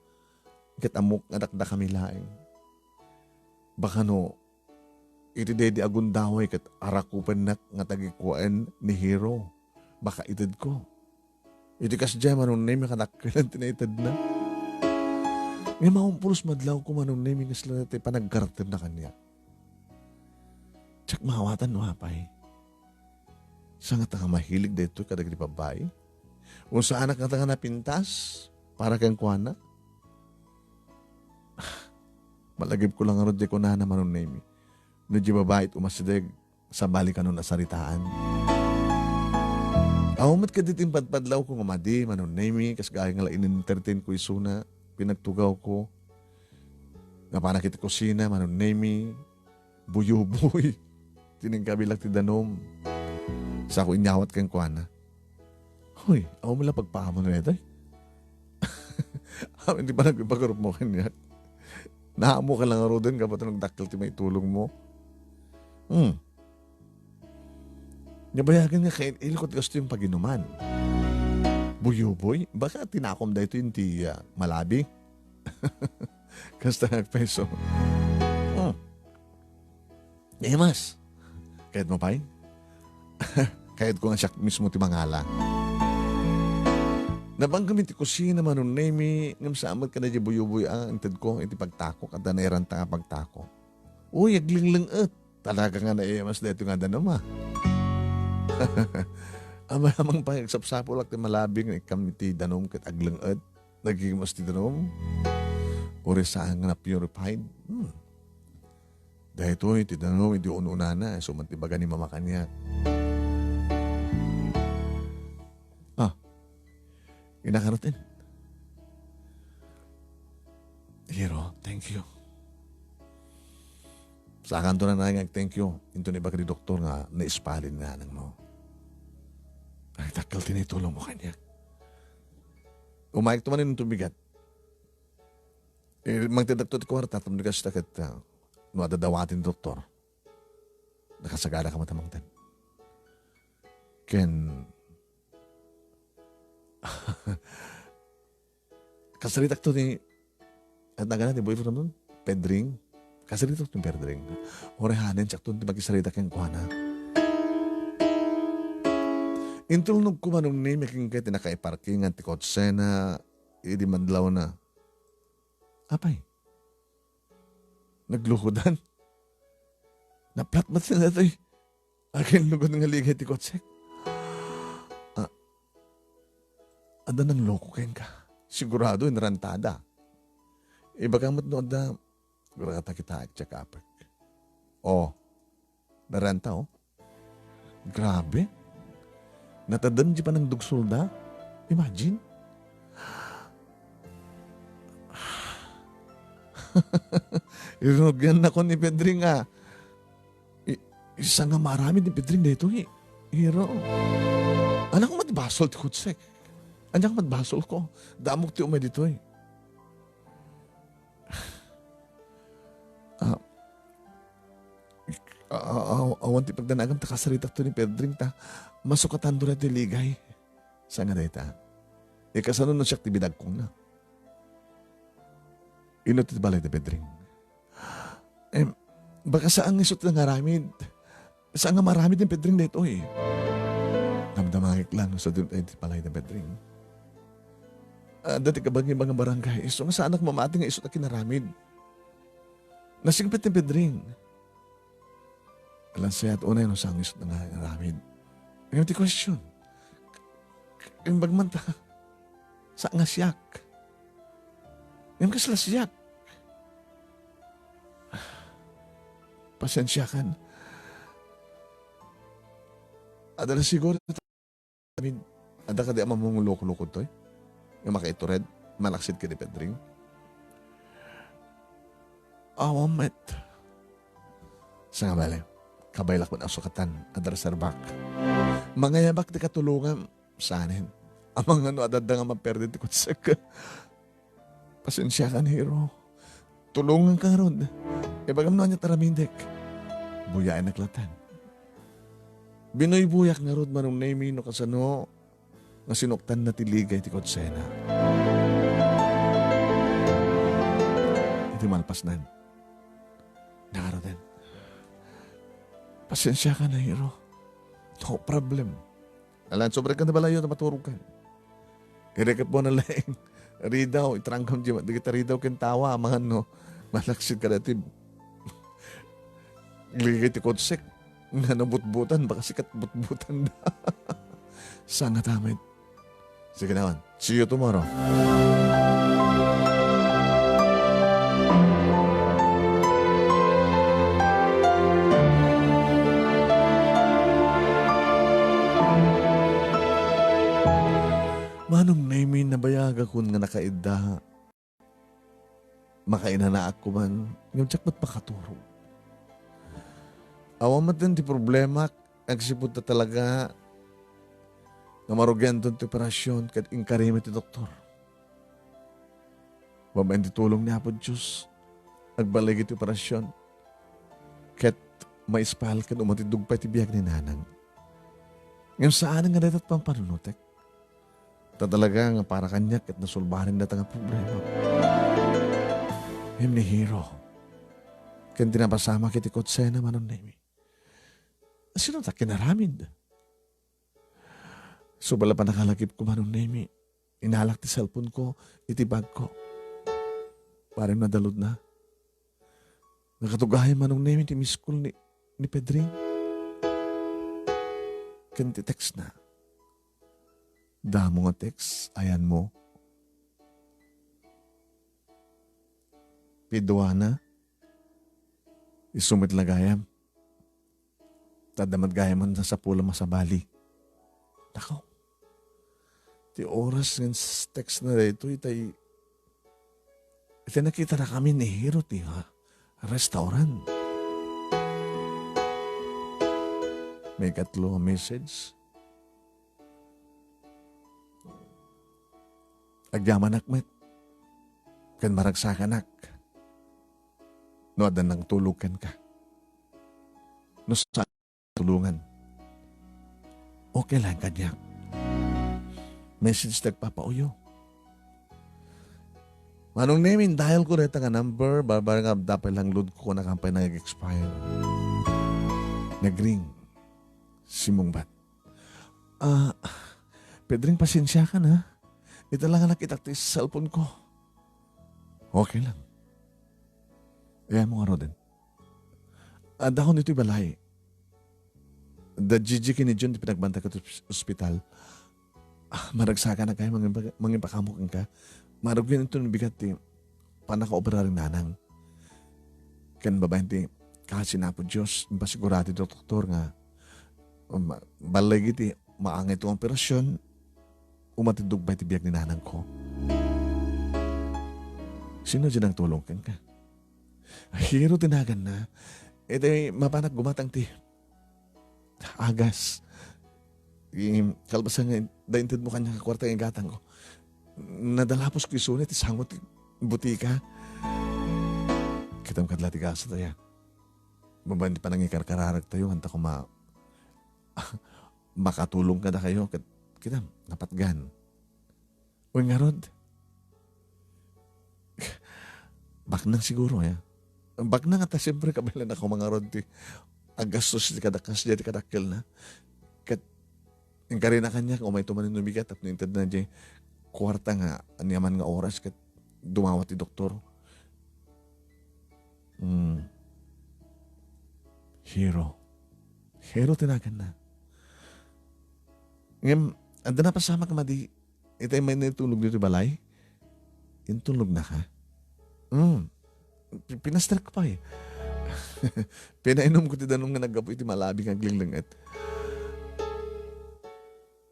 ket ammok nga dakdakami laeng. Baka no, iti daydi a gundaway ket arakupennak nga tagikuaen ni Hiro, baka itedko. Iti kasdiay, Manong Nemi, kadakkelen ti naitedna. Ngem awan pulos madlawko, Manong Nemi, nga sila ti panaggartemna kaniak. Diak maawatan no apay. Saan ngata nga mahilig daytoy kadagiti babbai? Wen saanak ngata nga napintas para kenkuana? Malagipko la ngarud ti kunana, Manong Nemi. No diay babbai ti umasideg, sabali kano a saritaan. Awan met ketdi ti impadpadlawko nga madi, Manong Nemi, kas gayam nga la in-entertainko isuna, pinagtugawko. Napanak iti kusina, Manong Nemi, buyuboy. Tiningkabilak ti danum. Sako inyawat kenkuana. Hoy, awan met la pagpaammo daytoy. Amin ti panagpagarupmo kaniak. Naammoka la ngaruden gapu ta nagdakkel ti maitulongmo. Hmm. Nabayagen nga kail-ilko ti kastoy nga paginuman. Buyuboy, baka tinakom daytoy iti, ah, malabi. Kasta nga agpayso. Hmm. Emas, kayatmo pay? Kayatko nga siak mismo ti mangala. Nabanggam iti kusina, Manong Nemi, ngem saan met kadi buybuy-a intedko iti pagtakok, adda nairanta nga pagtako. Uy, aglengleng-et. Talaga nga naiyamas daytoy nga danum, a. Amanamang pay agsapsapulak ti malabing nga ikkam iti danum ket agleng-et. Nagigimas ti danum. Uray saan nga na-purified. Hmm. Daytoy ti danum idi un-unana, isu man ti baga ni Mama kaniak. Ah, inakaraten. Hero, thank you. Saanto na nga ag-thank you. Inton ibaga ti doktor nga naispalin nga anangmo. Ay, dakkel ti naitulongmo kaniak. Umayekto man inton bigat. Eh, mangteddakto ti kuarta, tapno kasta ket, ah, no adda dawaten ti doktor. Nakasagada ka met a mangted. Ken, kasaritakto ni, at nagana ti boyfriend mo, Pedring. Kasaritakto ni Pedring. Uray hanen, siakto ti makisarita kenkuana. Intulnogko, Manong Nemi, kenka ti nakaiparkingan ti kotsena idi madlawna. Apay, naglukodan? Naplatmat sila daytoy. Akin lugod nga ligay ti kotsek. Ah, adda nangloko kenka. Sigurado, inrantada. Ibagam met no adda, gura ta kita, check up. Oh, naranta, oh. Grabe. Natadem di panangdugsolda. Imagine. Irunugian na ko ni Pedring a. I-, saan nga maaramid ni Pedring daytoy? Hero. Ania koma ti basol ti kotsek? Ania koma ti basolko? Damok ti umay ditoy. Ah, a-, a-, a-, awan ti pagdanagam ta kasaritakto ni Pedring ta masukatanto daytoy ligay. Saan nga dayta? Ikasano no siak ti bidagkongna? Inno ti balay ni Pedring? Em, baka saan nga isu ti nangaramid. Saan nga maaramid ni Pedring daytoy? Damdamagek lang no saan ti balay ni Pedring. Adda ti kabangi nga barangay. Isu nga saanak mamati nga isu ti kinaramid. Nasingpet ni Pedring. Alansiat unay no saan nga isu ti nangaramid. Ngem ti question, imbag man ta, saan nga siak? Ngem kasla siak? Pasensiakan. Adda la siguro, I mean, adda kadi a mamung loko-loko toy? Nga makaitured, malaksid kadi Pedring? Awan met. Saan nga bale, kabaylak met a sukatan, adda reservak. Mangayabak ti katulongam, sanen. Amangan no adda nga maperde ti kutsek. Pasensiakan, Hero. Tulonganka ngarud. Ibagam no ania ti aramidek. Buyaennak latta. Binuybuyak ngarud, Manong Nemi, no kasano nga sinuktanna ti ligay ti kutsena. Iti malpasnan, nakarudan. Pasensiakan, Hero. No problem. Alan, sobra ka na balayo na maturog ka. Irikit mo na lang. Ridaw, itrangkam di, di kita ridaw ken tawa, amangan no. Malaksid ka dati. Ligay ti kotsek. Nga nabutbutan, baka sikat butbutan da. Saan nga tamit. Sige naman. See you tomorrow. Manong Nemi, nabayagakon nga nakaidda. Makainanaak koman, ngem diak met makaturog. Awan met ti problemak, agsipud ta talaga nga marugianton ti operasyon ket inkari met ti doktor. Babaen ti tulong ni Apo Dios, agbaligi ti operasyon ket maispal ken umatiddog pay ti biag ni nanang. Ngem saan nga dayta ti pampanunotek. Ta talaga nga para kaniak ket nasolbanen dayta nga problema. Ngem ni Hero, ken ti napasamak iti kotsena, Manong Nemi. Sino ta kinaramid? Subala pa nakalagipko, Manong Nemi, Inalak ti cellphone ko iti bag ko. Pare, nadaludna. Nakatugayam manong nemi ti miss call ni, ni Pedring. Ken ti text na. Damo nga text, ayan mo. Piduana. Isu met la gayam. Ta adda met gayam a nasapulam a sabali. Nako. Ti oras nga s-, text na daytoy, tay, iti nakitanakami ni Hero ti, ha, restaurant. Maikatlo a message. Agyamanak met, ken maragsakanak no adda nangtulog kenka. No saan tulongan, okay lang kaniak. Message ti agpapauyo. Manong Nemi, dial ko dayta nga number, barbara nga adda pay lang load ko, kunana pay nag-expire. Nag-ring. Simmungbat. Ah, Pedring, pasensiakan, ha? Ita lang nga nakitak ti cellphone ko. Okay lang. Ayan mo nga, Roden. Adda ko ditoy balay. Da Gigi ken ni Jun ti pinagbantay ko ti ospital. Ah, maragsakanak kay mangin-, mangimpakamo kenka. Marugyan ito ni bigat ti pannakaoperar ni nanang. Ken babaen ti kaasi ni Apo Dios, impasigurado ti doktor nga, um, balligi ti maangay ti operasyon, umatiddog pay ti biag ni nanangko. Sino diay nangtulong kenka? Hero ti naganna. Iti mapanak gumatang ti agas. Im, kalpasan nga da inted mo kaniak nga kuarta nga igatang ko. Nadalapos ko isuna ti sango ti butika. Kitam kad la ti gasat, aya. Babaen ti panangikarkararag tayo, anta ko ma-, makatulong kadakayo. Ket, kitam, napatgan. Uy, ngarud. Baknang siguro, ya. Baknang ta, siyempre, kabaelan ako mangarud ti agastos ti kadakas, ti kadakkelna. Ket, inkarina kaniak, umayto manen no bigat, tapno intedna diay kuarta nga aniaman nga oras, ket dumawat ti doktor. Hmm. Hero. Hero ti naganna. Ngem, adda napasamak madi, itay may natulog ditoy balay? Intulog na ka? Hmm. Pi-, pinaster ko pay. Pinainom ko ti danum nga naggapu iti malabi nga aglinglenget.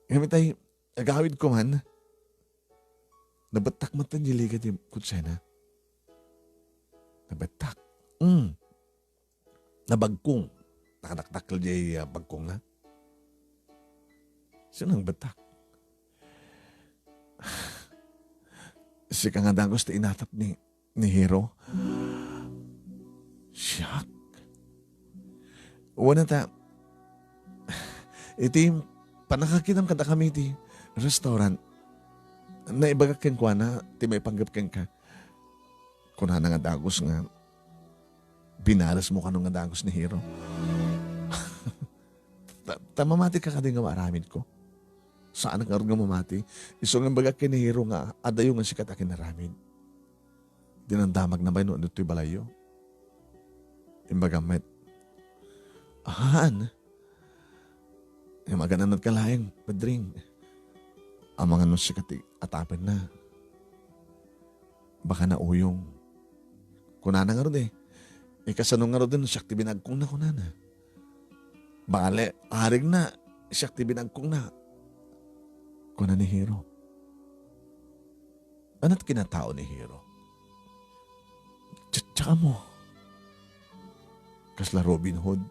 Ngem itay, agawid ko man, nabettak met ti liga ti kutsena. Nabettak. Hmm. Nabagkong. Nakadakdakkel diay, ah, bagkongna. Sino nang bettak? Sika nga dagus ti inatap ni, ni Hero. Siak. Wen ta, iti pannakakitam kadakami iti restaurant, naibagak kenkuana ti maipanggep kenka. Kunana nga dagus nga, binalasmo kano nga dagus ni Hero. Ta, ta mamati ka kadi nga maaramid ko. Saanak ngarud nga mamati. Isu nga imbagak ken ni Hero nga adayo nga sika ti akinaramid. Dinamdamagna pay no adda ditoy balayyo. Imbagam met, "Ahan, eh, magan-anadka laeng, Pedring. Amangan no sika ti atapenna. Baka nauyong." Kunana ngarud, eh, "Ikasano ngaruden no siak ti binagkongna?" kunana. "Bale, arigna, siak ti binagkongna," kuna ni Hero. Ania ti kinatao ni Hero? Tsatsaam. Kasla Robin Hood.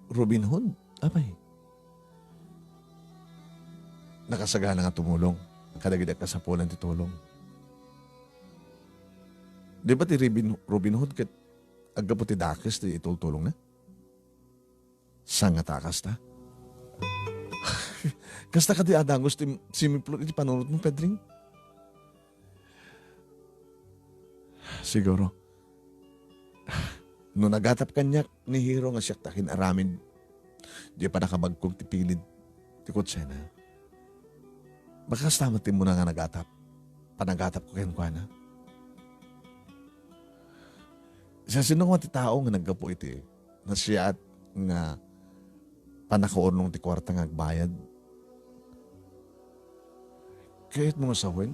Robin Hood? Apay? Nakasagana nga tumulong kadagiti agkasapulan ti tulong. Di ba ti Robin, Robin Hood ket aggapu ti dakes ti itultulongna? Saan nga takas ta? Kasta kadi a dagus ti simiplot iti panunotmo, Pedring? Siguro. No nagatap kaniak ni Hero nga siak ti akin-aramid, di pannakabagkog ti pilid ti kutsena. Baka kasta met ti immuna nga nagatap. Panagatapko kenkuana. Siasino nga ti tao nga naggapu iti nasiat nga pannakaurnong ti kuarta nga agbayad? Kayatmo nga sawen?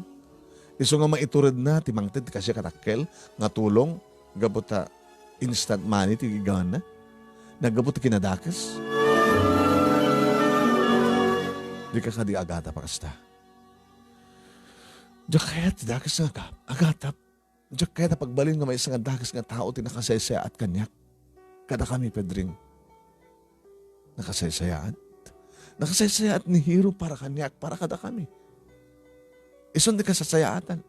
Isu nga maituredna ti mangted ti kaasiak a dakkel nga tulong gapu ta instant money ti iggawanna? Naggapu ti kinadakes? Dika kadi agatap a kasta. Diak kayat ti dakes nga aga-, agatap. Diak kayat a pagbalin nga maysa nga dakes nga tao ti nakasaysayaat kaniak. Kadakami, Pedring. Nakasaysayaat? Nakasaysayaat ni Hiro para kaniak, para kadakami. Isun ti kasaysayaatan.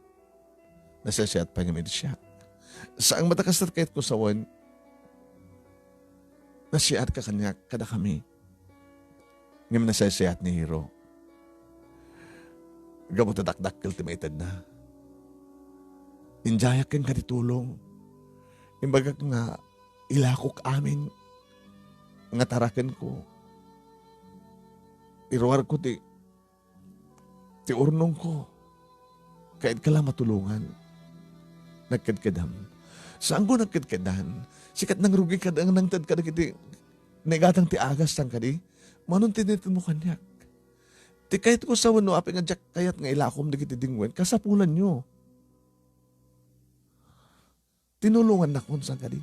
Nasaysayaat pay nga iti siak. Saan met a kasta ti kayatko sawen, nasaysayaat ka kaniak, kadakami. Ngem nasaysayaat ni Hiro. Gapu ta dakdakkel ti maitedna. Indiayak kenka ti tulong. Imbagak nga ilakok amin nga tarakenko. Iruarko ti, ti urnongko. Kayatko la matulongan. Nagkedkedam. Saanko nagkedkedan. Sika ti nangrugi kad-, nangted kadagiti naigatang ti agas, saan kadi? Mano ti initedmo kaniak? Ti kayatko sawen no apay nga diak kayat nga ilakom dagiti dingwen, kasapulanyo. Tinulongannakon, saan kadi?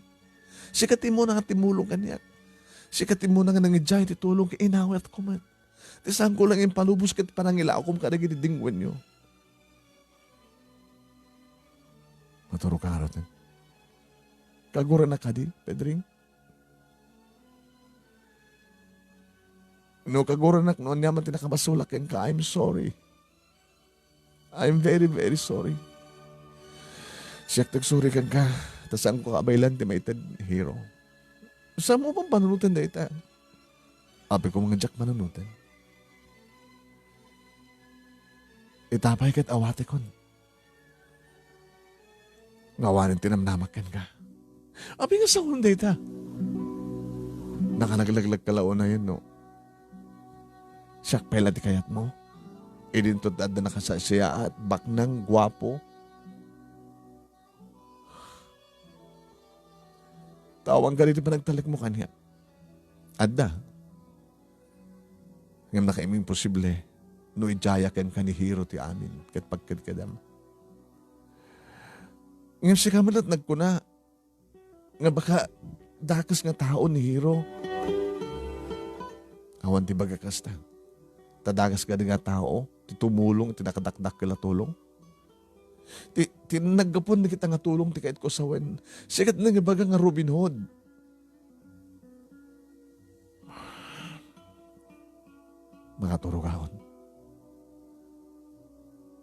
Sika ti immuna nga timmulong kaniak. Sika ti immuna nga nangidiay ti tulong ket inawatko met. Ti saanko lang impalubos ket panangilakom kadagiti dingwenyo. Maturog ka ngarud. Kaguranak kadi, Pedring? No kaguranak no aniaman ti nakabasolak kenka, I'm sorry. I'm very, very sorry. Siak ti agsori kenka, ta saanko kabaylan ti maited, Hiro. Saanmo pampanunoten dayta? Apay koma nga diak panunoten. Ita pay ket awatekon. Nga awanen ti namnamak kenka. Apay nga sawen dayta? Nakalaglaglagka la unayen, no? Siak pay la ti kayatmo? Idinto ti adda nakasaysayaat, baknang, guapo. Ta awan kadi ti panagtalekmo kaniak. Adda. Ngem nakaimposible no idiayak kenka ni Hiro ti amin ket pagkedkedam. Ngem sika met nagkuna nga baka dakes nga tao ni Hiro. Awan ti baga kasta. Ta dakes kadi nga tao ti tumulong iti nakadakdakkel a tulong. Ti, ti naggapuan dagita nga tulong ti kayatko sawen. Sika ti nangibaga nga Robin Hood. Makaturogaon.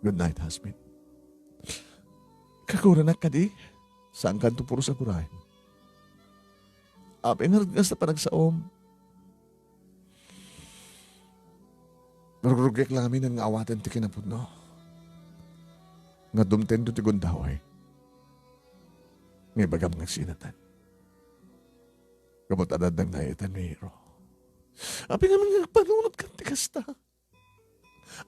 Good night, husband. Kaguranak kadi, saankanto puros a guraem. Apay nga kasta panagsaom. Rugrugiak laengen nga awaten ti kinapudno. Nga dumtendo ti gundaway. Nga ibagam nga agsinatan. Gapu ta adda nga itan ni Hiro. Apay nga agpanunotkan ti kasta?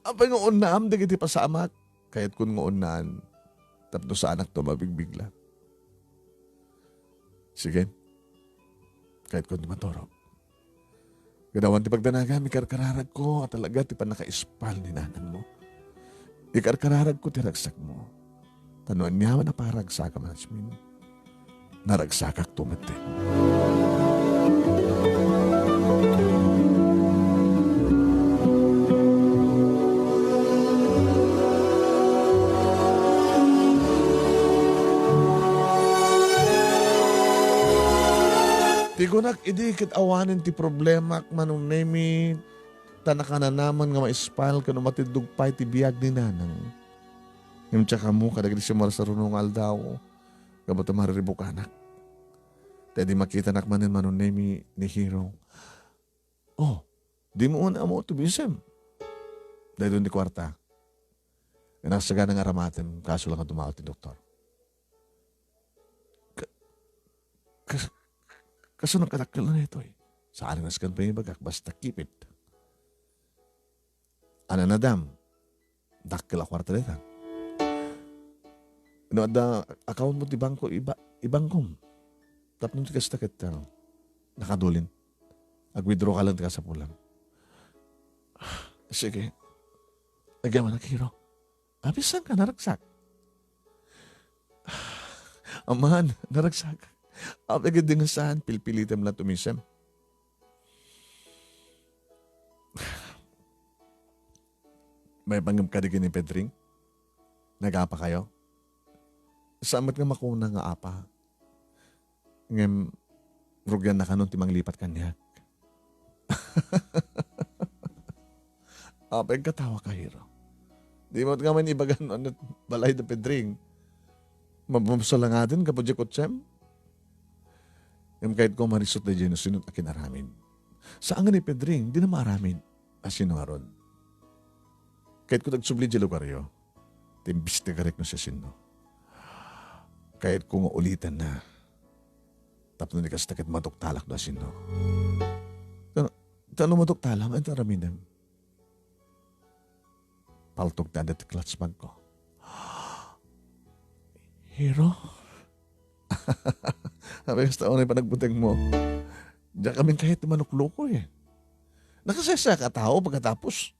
Apay nga unnaam dagiti pasamak? Kayatkon nga unnaan. Tapno saanakto mabigbigla. Sige. Kayatkon ti maturog. Gadawan ti pagdanagam, ikarkararagko a talaga ti pannakaispal ni nanangmo. Ikarkararagko ti ragsakmo. Ta no aniaman a paragsakam, Asmin, naragsakakto met. Ti kunak idi ket awanen ti problemak, Manong Nemi, ta nakananaman nga maispal ken umatiddog pay ti biag ni Nanang. Ngem diak ammo kadagiti sumarsaruno nga aldaw, gapu ta mariribukanak. Ta idi makitanak manen, Manong Nemi, ni Hiro, "Oh, dimo man ammo ti bisem. Daytoy ti kuarta. Nga nagsagana nga aramatem, kaso lang a dumao ti doktor." Ka-, kas-, kasano kadakkel daytoy? Saan nga askan pangibagak, basta keep it. Ananadam, dakkel a kuarta dayta. No adda account mo ti bangko, iba-, ibangkom. Tapno ti kasta ket, ah, nakadulin. Ag-withdraw ka lang ti kasapulam. Sige. Agyamanak, Hiro. Abisan ka, naragsak. Aman, naragsak. Apay ket di nga saan, pilpilitem lang tumisem. May panggep kadi ken ni Pedring? Nagapa kayo? Saan met nga makuna nga apa? Ngem, rugianna kanon ti manglipat kaniak. Apay, katawa ka, Hiro. Di mo nga man ibagan, ano, balay da Pedring. Mabumso lang aden, kapo di kotsem. Ngem kayat ko marisot da no sino ti akin aramid. Saan nga ni Pedring, di na maaramid. A sino ngarud? Kayat ko tagsubli di lugaryo. Ti imbestigarek no siasino. Kayat ko nga ulitan na. Tapno di kasta ket maduktalak no siasino. Ta, ta no maduktalam, anta aramidem? Paltog ti adda ti clutch bag ko. Hiro? Aray, kasta unay panagbuteng mo. Diak amin kayat ti manuklokoy. Nakasaysayak a tao pagkatapos.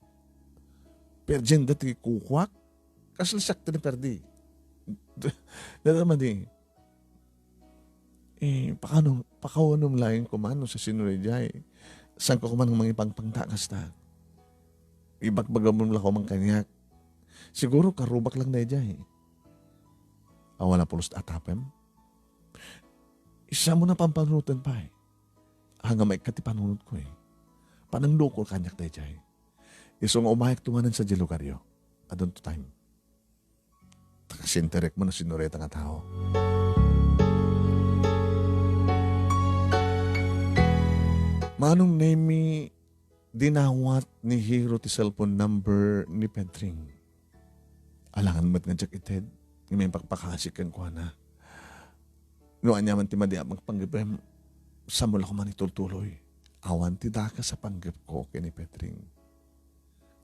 Perdienda ti kukuak. Kasla siak ti naperdi. Dada man di. Eh, pakano, pakawanom laeng ko man no siasino daydiay. Saan ko man mangipangpangta kasta. Ibagbagamon la ko man kaniak. Siguro karubak lang daydiay. Awan a pulos ti atapem. Isamo na pampanunoten pay. Anga maikkat ti panunot ko eh. Panangdukol kaniak daydiay. Isu nga umayak tumanen sa di lugaryo. Adunto time. Takasinterek mo na sinureta nga tao. Manong Nemi, dinawat ni Hiro ti cellphone number ni Pedring. Alangan met nga diak ited, nga mangipakpakasi kenkuana. No ania man ti madi a panggepem, saanmo la ko man itultuloy. Awan ti dakes a panggep ko ken ni Pedring.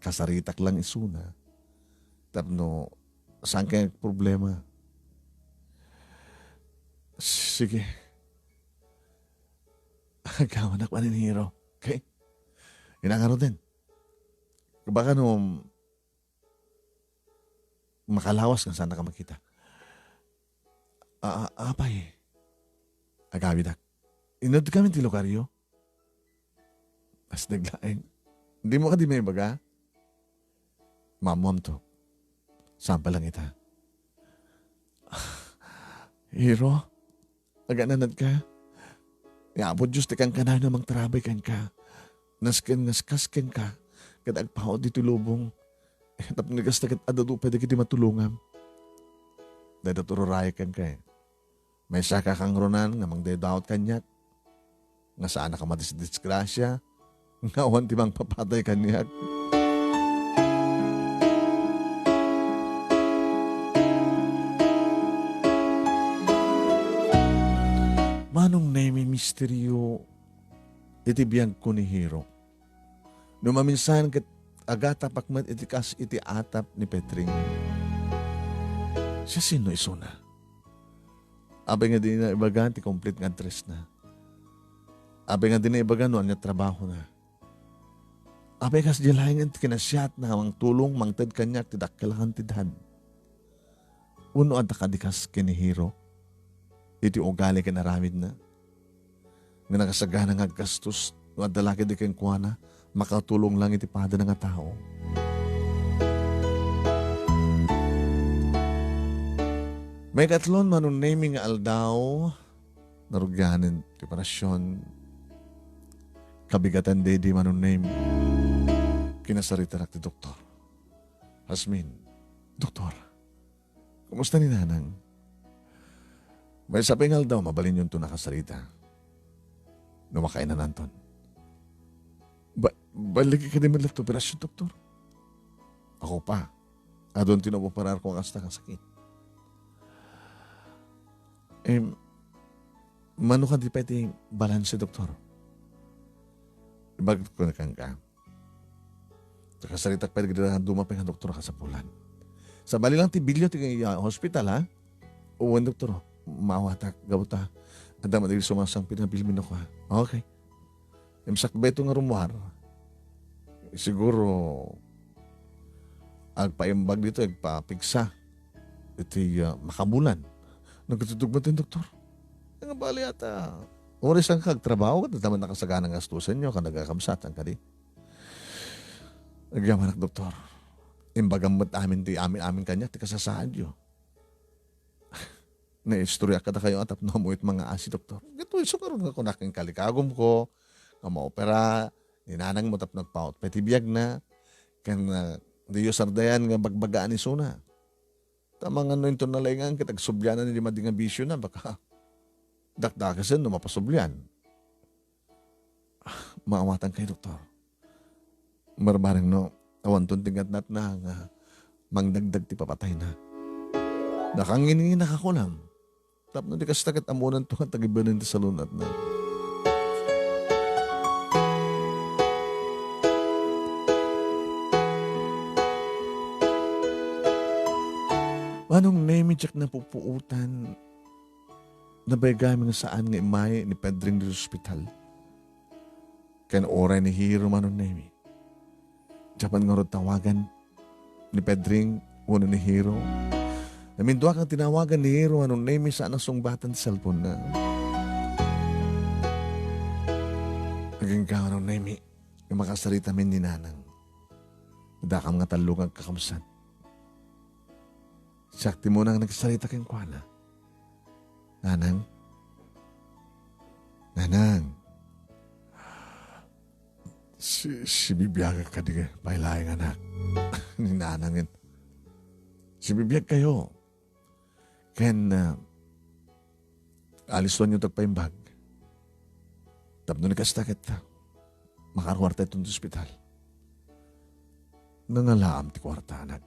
Kasaritak lang isuna. Tapno, saan kay problema? Sige. Agawnak manen, Hiro. Okay? Inangaro din. Baka no, makalawas nga saan ka makita. A-, a-, apay, agawidak. Inudkami ti lugaryo. As naglaeng. Di mo kadi maibaga? Maammoam to. Saan pa lang ita? Hiro, agananad ka. Ni Apo Dios ti kankanayon a mangtarabay kenka. Nasken nga kas kenka, ket agpaut ditoy lubong. Tapno kasta ket adda pay dagiti matulongam. Dayta ti ururayak kenka, eh. Maysaka kangrunan nga mangdaydayaw kaniak, nga saanak a madisdisgrasia, nga awan ti mangpapatay kaniak. Manong Nemi, misterio iti biagko ni Hiro. No maminsan ket agatapak met iti kas iti atap ni Pedring. Siasino isuna? Apay nga di na ibaga ti complete nga address na? Apay nga di na ibaga no ania trabahona? Apay kasdiay laengen ti kinasiatna nga mangtulong, mangted kaniak ti dakkel a kantidad? Wenno adda kadi kas ken ni Hiro iti ugali ken aramidna? Nga nakasagana nga aggastos no adda la ketdi kenkuana, makatulong lang iti padana nga tao. Maikatlon, Manong Nemi, nga aldaw, narugianen ti operasion. Kabigatan daydi, Manong Nemi. Kinasaritanak ti doktor. Hasmin, Doktor, kumusta ni Nanang? Maysa pay nga aldaw, mabalinyonto nakasarita. No makainananton. Ba-, balligi kadi met latta ti operasion, Doktor? Ako pa. Adun ti naoperarko nga kasta nga sakit. Em, mano kadi pay ti balanse, Doktor? Ibagak kenka. Nakasaritak pay dagiti dadduma pay nga doktor a kasapulan. Sabali lang ti bilyo ti, ah, hospital, ha? Wen, doktor, maawatak, gapu ta adda met dagiti sumasangpet nga bilbilin, ha? Okay. Imsakbay ito nga rummuar. Siguro, agpaimbag dito, agpapigsa iti, ah, makabulan. Nagtutugma ti doktor. Nga bali ata, oras ang kagtrabaho, ket adda met nakasagana nga gastusenyo, kan nagkakabsatan kadi. Agyamanak, doktor. Imbagam met amin ti amin-amin kaniak ti kasasaadyo. Naistoryak kadakayo a tapno ammo it mangaasi, doktor. Ditoy isu ngarud nga kunak ken kalikagumko nga maopera ni nanangmo tapno agpaut pay ti biagna, ken, ah, diyo sardayan nga bagbagaan isuna. Ta amangan no inton nalaingan ket agsublianan idi madi nga bisiona, baka dakdakesen no mapasublian. Maawatankayo, doktor. Barbareng no, awanton ti natnatna nga mangdagdag ti papatayna. Nakanginginak a kunam. Tapno di kasta ket ammonanto nga tagibanen ti salun-atna. Manong Nemi, diak napupuotan. Nabaygami nga saan nga immay ni Pedring iti ospital. Ken uray ni Hiro, Manong Nemi. Diak met ngarud tawagan ni Pedring wenno ni Hiro. Namindua nga tinawagan ni Hiro, Manong Nemi, saan a sungbatan ti cellphone-na. Agingga, Manong Nemi, nga makasarita min ni Nanang. Dakam nga tallo nga agkakabsat. Siak ti muna nga nagsarita kenkuana. Nanang? Nanang? Si, sibibiagak kadi pay laeng, anak. Ni Nanangen. Sibibiagkayo. Ken, ah, alistuanyo ti agpaimbag. Tapno ni kasta ket, ah, makaruarta iton ti ospital. Nangalaam ti kuarta, anak.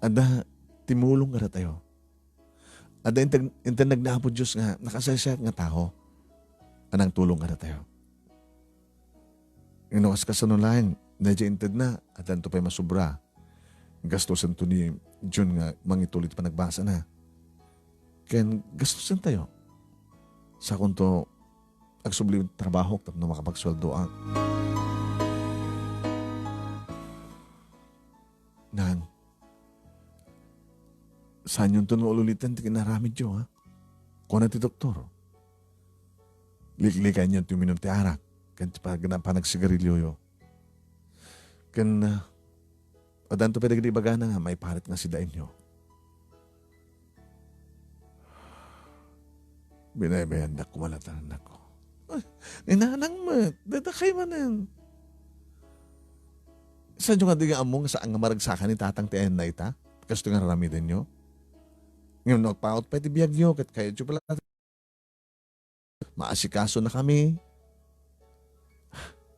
Adda timulong kadatayo. Adda inter-, internag ni Apo Dios nga nakasaysayat nga tao a nangtulong kadatayo. Ngem no kas-, kasano laeng, daydiay intedna, addanto pay masobra. Gastusento ni Jun nga mangituloy ti panagbasana. Ken gastusentayo. Sakonto, agsubli ti trabahok tapno makapagsueldoak. Nang, saanyonto nga ululiten ti kinaramidyo, ha? Kuna ti doktor, liklikaenyo ti uminum ti arak ken ti pag-, panagsigarilyoyo. Ken, ah, addanto pay dagiti ibagana nga maiparit nga sidaenyo. Binaybayandak koma latta, anakko. Ay, ni Nanang met, dadakay manen. Saanyo nga di nga ammo nga saan nga maragsakan ni Tatang ti ayanna ita? Kastoy nga aramidenyo? Ngem no agpaut pay ti biagyo, ket kayatyo pala, maasikaso na kami.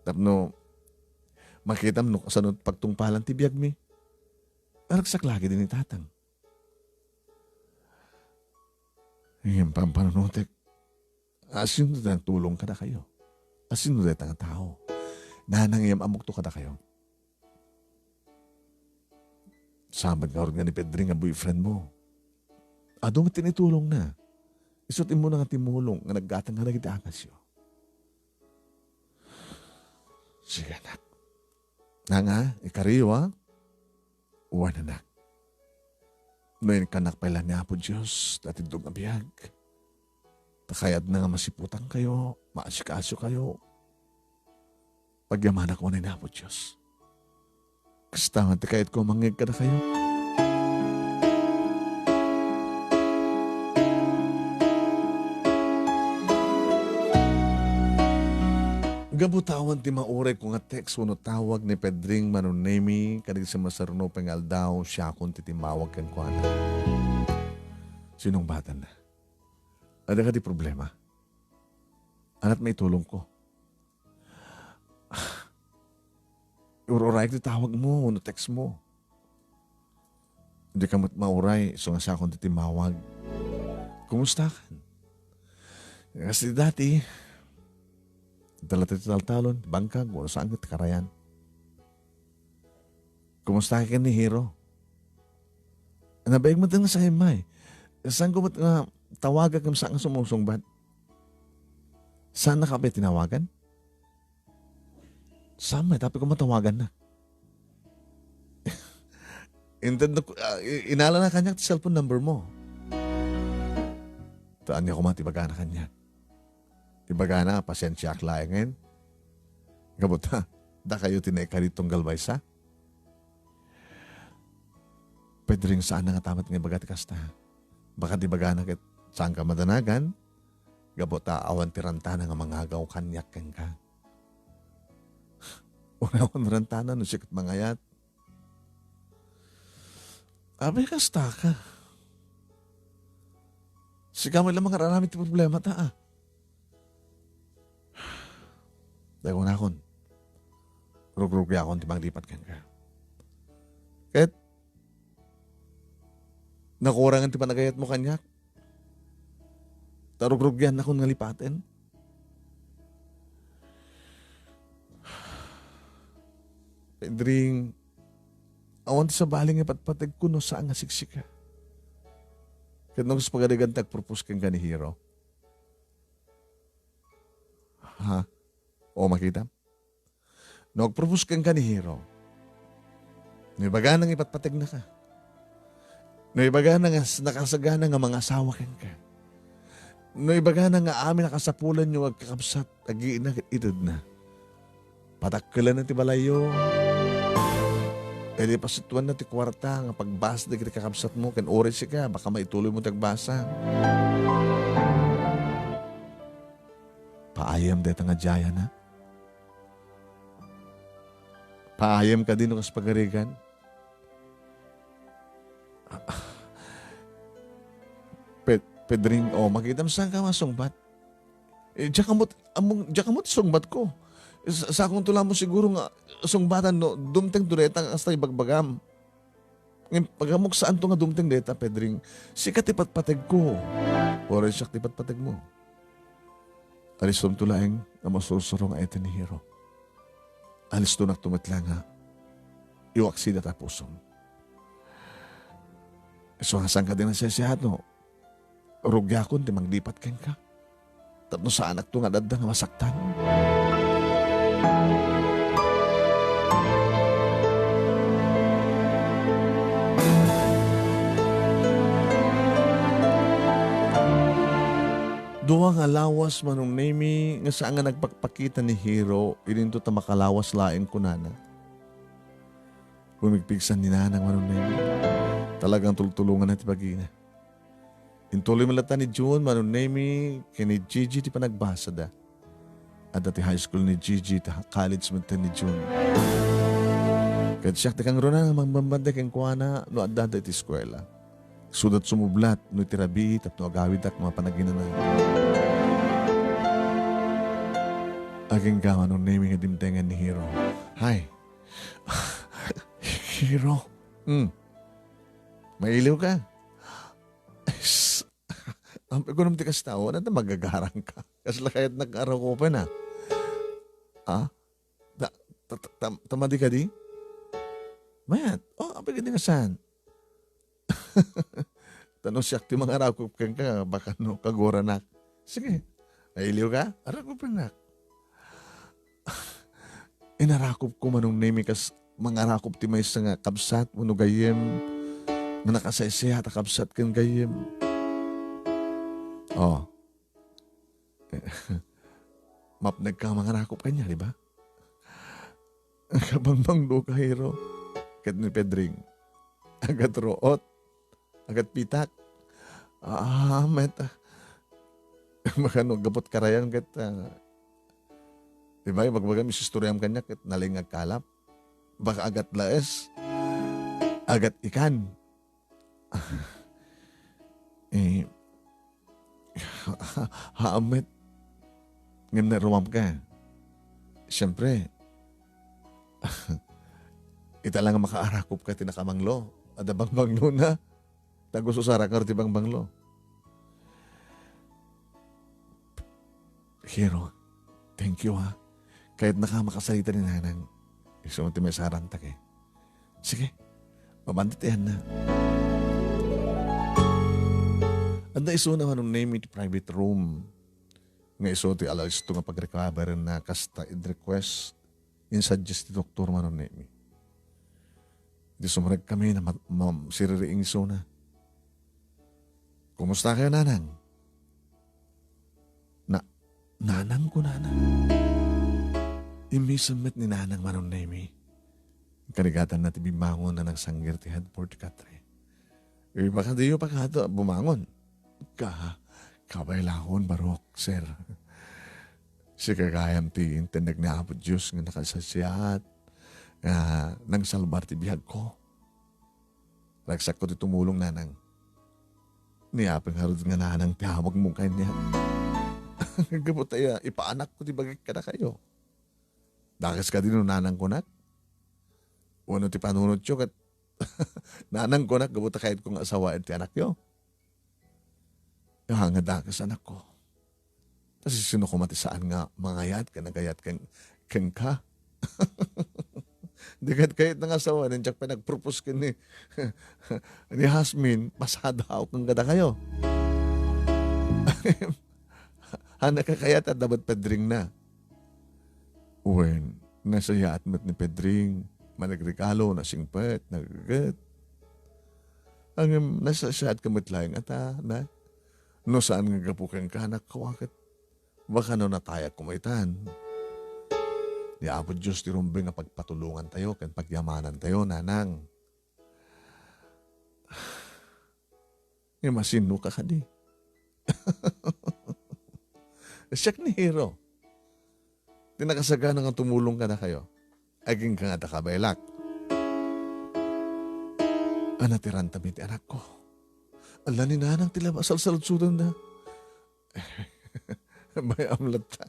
Tapno makitam no kasano pagtungpalan ti biagmi. Aragsak lagi din ni Tatang. Ngem pampanunotek, asino ti nagtulong kadakayo? Asino dayta nga tao? Nanang, ngem ammokto kadakayo. Saan met ngarud nga ni Pedring nga boyfriend mo? Adu met ti naitulongna. Isu't immuna nga timulong nga naggatang kadagiti akasyo. Sige, anak. Nanga, ikariyo, a? Wen, anak. No inkanak pay la ni Apo Dios, ti atindog nga biag. Ta kayatna nga masiputankayo, maasikasokayo. Pagyamanak unay ni Apo Dios. Kasta met ti kayatko a mangngeg kadakayo. Gapu ta awan ti maurayko nga text wenno tawag ni Pedring, Manong Nemi, kadagiti maserno pay nga aldaw, siakon ti timmawag kenkuana. Sinungbatanna. Adda kadi problema? Ania't maitulongko? Ur-urayek ti tawag mo wenno text mo. Dika met mauray, isu nga siakon ti timmawag. Kumustakan? Kas ti dati, Dala ti taltalon, bangkag, wano saan ti karayan. Kumusta ka ken ni Hiro? Nabaig met nga sa immay. Saan ko met nga tawagak ngem saan nga sumusungbat? Saan na ka ba tinawagan? Saan met, apay ko matawagan na. Inted na, ah, i-, inala na kaniak ti cellphone number mo. Ta ania koma ti ibagana kaniak. Ibagana, pasensiaak laengen. Gapu ta, dakayo ti naikari tunggal maysa. Pedring, saan na nga tamat nga ibaga ti kasta. Baka ti ibagana ket saan ka madanagan, gapu ta awan ti rantana nga mangagaw kaniak kenka. Uray awan rantana no sikat mangayat. Apay kasta ka. Sika met la mangar-aramid ti problema ta, ah. Daguna kon. Rugrugiakon ti manglipat kenka. Ket, nakurangan ti panagayatmo kaniak. Ta rugrugiannakon nga lipaten. Pedring, awan ti sabali nga ipatpategko no saan nga siksika. Ket no kas pagarigan ti agpropose kenka ni Hiro. Ha? O, makita? No agpropose kenka ni Hiro, no ibagana nga ipatpategnaka, no ibagana nga s-, nakasagana nga mangasawa kenka, no ibagana nga amin a kasapulanyo nga agkakabsat, agiinna ket itedna, patakkelanna ti balayyo. Idi pasituanna ti kuarta nga pagbasa dagiti kakabsatmo ken uray sika, baka maituloymo ti agbasa. Paayam dayta nga diayana. Paayam kadi no kas pagarigan. Pe-, Pedring, o, makitam saan ka masungbat. Eh, diak ammo, ammong, diak ammo ti sungbatko. Sa-, sakonto la mo siguro nga sungbatan no, dumtengto dayta nga kasta ibagbagam. Ngem, pagammok saanto nga dumteng dayta, Pedring. Sika ti patpategko. Uray siak ti patpategmo. Alistomto laeng a masursuro nga iti ni Hiro. Alistonakto met la nga iwaksida ta pusom. Isu nga saan kadi nagsisihat no rugiakon ti manglipat kenka. Tapno saanakto nga adda nga masaktan. Dua nga lawas, Manong Nemy, nga saan nga nagpakpakita ni Hiro, idinto ta makalawas laeng kunana. Pumigpigsa ni Nanang, Manong Nemy. Talagang tultulonganna ti bagina. Intuloy met latta ni June, Manong Nemy, ken ni Gigi ti panagbasada. Adda ti high school ni Gigi, ta college met ni June. Ket siak ti kangruna nga mangbambantay kenkuana no adda iti eskuela. Isudat sumublat no iti rabii tapno agawidak nga mapanaginana. Agingga, Manong Nemy, nga dimtengen ni Hiro. Hay! Hiro! Hmm. Mailiw ka? Ampay ko naman ti kasta, o, ano ta magagarang ka? Kasla kayat nag-araw ko pa na. Ah? Ta, ta, ta, ta, ta madi kadi? Mayat. O, ampay kadi nga saan? Ta no siak ti mangarakop kenka, baka no, kaguranak. Sige. Nailiw ka? Arakop kennak. Inarakop ko, Manong Nemy, kas mangarakop ti maysa nga kabsat wenno gayyem nga nakasaysayaat a kabsat ken gayyem. O. Mapnek ka mangarakop kaniak, di ba? Kabangbanglo ka, Hiro. Ket ni Pedring. Agatruot. Agatpitak. Ah, met. Makano, gapu ti karayan ket, ah, di ba, ibagbagam, isistoriam kaniak ket nalaing nga agkalap. Baka agatlaes. Agatikan. Eh, haan met. Ngem naruam ka. Siyempre, ita la nga makaarakop ka ti nakamanglo. Adda bangbanglona. Ta gusto sarakar ti bangbanglo. Hiro, Thank you, ha. Kayatnaka makasarita ni Nanang. Isu ti maisarangtak, eh. Sige, mabandit iyanna. Adda isuna Manong Nemi iti private room. Nga isu ti alisto nga pagrecoverenna kasta idi request, insuggest ti doktor Manong Nemi. Idi sumrek kami, na ma-, ma-, siririing isuna. "Kumusta kayo, Nanang?" "Na-, Nanang ko, Nanang." Immisen met ni Nanang Manong Nemi. Karigatanna ti bimmangon a nagsangir ti headboard ti katre. "Eh, baka diyo pa kato bumangon?" "Ka-, kabaelakon, Barok, sir. Sika gayam ti intendek ni Apo Dios nga nakasasayaat, nga nangsalbar ti biagko. Ragsakko ti tumulong, Nanang. Ni Apo ngarud nga Nanang ti awagmo kaniak. Gapu ta ipaanakko ti bagik kadakayo. Dakes kadi no Nanang kunak? Wenno ti panunotyo ket Nanang kunak gapu ta kayatko nga asawaen ti anakyo?" "Ah, nga dakes, anakko. Ta sisino koma ti saan nga mangayat ken agayat ken, kenka? Di ket kayatna nga asawaen, diak pay nagpropose ken ni, ni Hasmin, pasada ako ken kadakayo." "Ania kakayat?" adda met Pedringna. Wen, nasayaat met ni Pedring. Managregalo, nasingpet, nagrigat. Ngem nasayaat ka met laeng ata, na? No saan nga gapu kenka, anakko, ket baka no natayak koma itan. Ni Apo Dios ti rumbeng nga pagpatulongantayo ken pagyamanantayo, Nanang. Ngem asino ka kadi? Siak ni Hiro. Ti nakasagana nga tumulong kadakayo. Agingga nga adda kabaelak. Ania ti rantami ti anakko? Ala ni Nanang ti laba-, salsaludsodanda. Bay-am latta.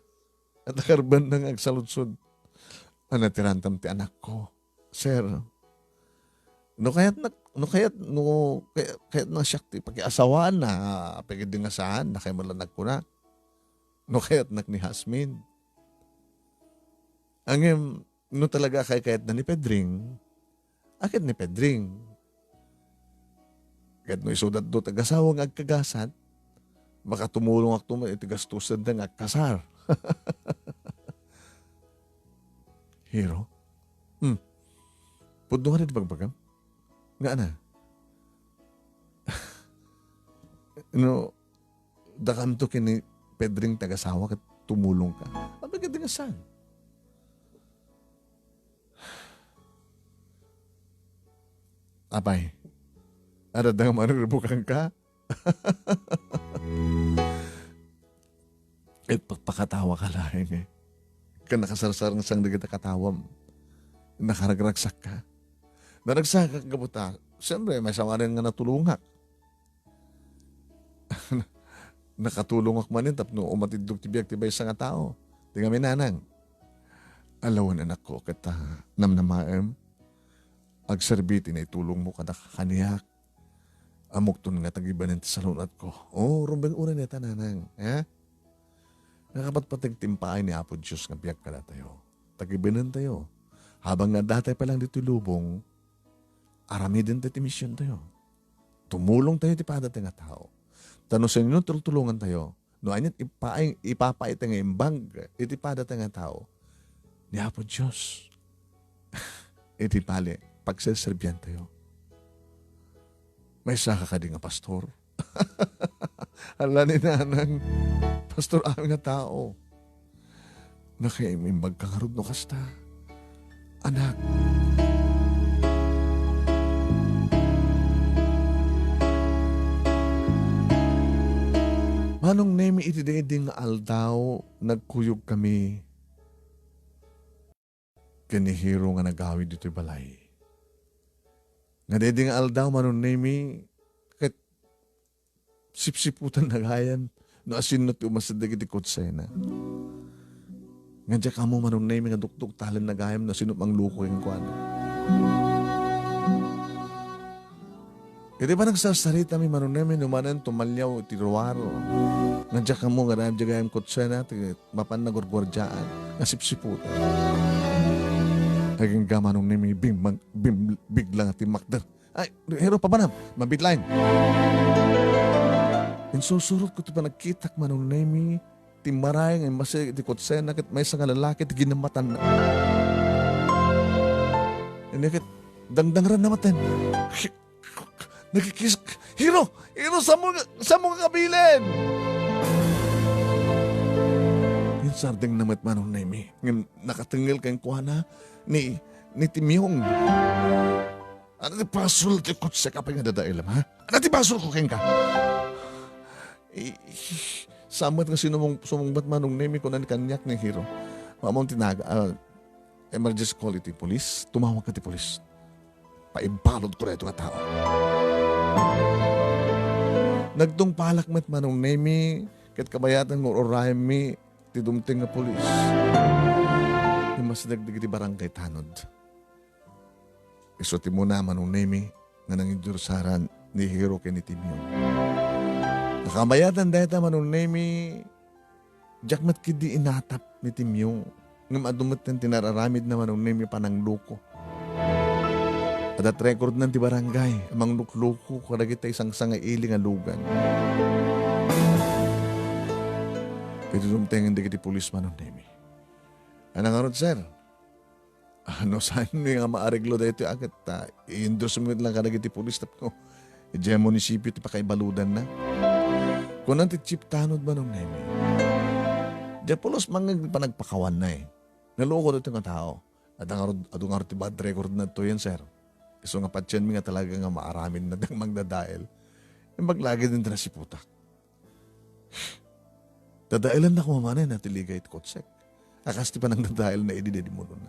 At akarbanna nga agsaludsod. Ania ti rantam ti anakko? Sir, no kayatnak, no kayat, no kay-, kayatna siak ti pakiasawaanna, apay ket di nga saan, dakay met la nagkuna. No kayatnak ni Hasmin. Ngem, no talaga kaykayatna ni Pedring, a ket ni Pedring. Ket no isuda ti agasawak nga agkagasat, makatumulongakto met iti gastosenda nga agkasar. Hiro? Hmm. Pudno nga ti bagbagam? Nga ana? No, dakamto ken ni Pedring ti agasawak ket tumulongka. Apay ket di nga saan? Apay, adda nga manirbukanka? Ket pakpakatawa ka laeng, eh. Ken nakasarsarangsangan dagiti katawam. Nakaragragsakka. Naragsakak gapu ta, siyempre, maysa manen nga natulongak. Nakatulongak manen tapno umatiddog ti biag ti maysa nga tao. Ti ngamin, Nanang, alawen, anakko, ket, ah, namnamaem, agserbi ti naitulongmo kada-, kaniak. Ammokton nga tagibanen ti salun-atko. Oh, rumbeng unay neta, Nanang, ha? Nakapatpateg ti impaay ni Apo Dios nga biag kadatayo. Tagibanentayo. Habang nga addatay pa lang ditoy lubong, aramiden tayo ti misiontayo. Tumulong tayo iti padatayo nga tao. Ta no sino tultulongan tayo, no aniat ipaay-, ipapaay tayo nga imbag iti padatayo nga tao, ni Apo Dios, iti bali, pagserserbian tayo. Maysa ka kadi nga pastor? Ala ni Nanang, pastor amin nga tao. Nakaimimbag ka ngarud no kasta, anak. Manong Nemi, iti daydi nga aldaw, nagkuyog kami ken ni Hiro nga nagawid ditoy balay. Nga daydi nga aldaw, Manong Nemi, ket sipsiputan na gayam no asino ti umasid dagiti kutsena. Nga diak ammo, Manong Nemi, nga dukduktalenna gayam no asino mangluko kenkuana. Iti panagsarsarita mi, Manong Nemi, no manen tumaliaw iti ruar, Nga diak ammo nga adda gayam kotsena, ti mapan nagurguardiaan, nga sipsiputan. Agingga Manong Nemi, bimmang-, bim-, bigla nga timmakder. Ay, Hiro, papanam, mabit laeng. Insursurot ko ti panagkitak, Manong Nemi, ti maray nga immasideg iti kotsena ket maysa nga lalaki ti ginammatanna. Ania ket dangdangranna maten. Nagikis-, "Hiro! Hiro, saanmo nga, saanmo nga kabilin?" Insardengna met Manong Nemi, ngem nakatengngel kenkuana ni, ni Timyong. "Ania ti basol ti kotsek, apay nga dadaelam, ha? Ania ti basolko kenka?" I-, i-, saan met nga sinumung-, sumungbat Manong Nemi, kuna ni kaniak ni Hiro. Mamon ti naga-, ah, emergency call iti pulis, tumawag ka ti pulis. Paibaludko daytoy nga tao. Nagtungpalak met Manong Nemi, ket kabayatan nga ur-urayemmi ti dumteng nga pulis. Immasideg dagiti barangay tanod. Isu ti muna Manong Nemi nga nangidursara ni Hiro ken ni Timyong. Nakabayatan dayta Manong Nemi, diak met ketdi inatap ni Timyong. Ngem adu metten ti nararamidna Manong Nemi panangluko. Adda record nan ti barangay a manglukluko kadagiti sangsanga ili nga lugan. Iti dumtengen dagiti pulis Manong Nemi. Ania ngarud, sir? Ano, saanmi nga maareglo daytoy a ket, ah, i-endorse met lang kadagiti pulis tapno idiay munisipio ti pakaibaludanna? Kunan ti chief tanod Manong Nemi. Diay pulos mangngeg ti panagpakawanna, eh. Naluko daytoy nga tao. Adda ngarud, adu ngarud ti bad record na to yan, sir. Isu nga patienmi nga talaga nga maaramidna dagiti mangdadael. Imbag lagi din ti nasiputak. Dadaelanna koma manen a ti ligay ti kotsek. A kas ti panangdadaelna idi daydi munona.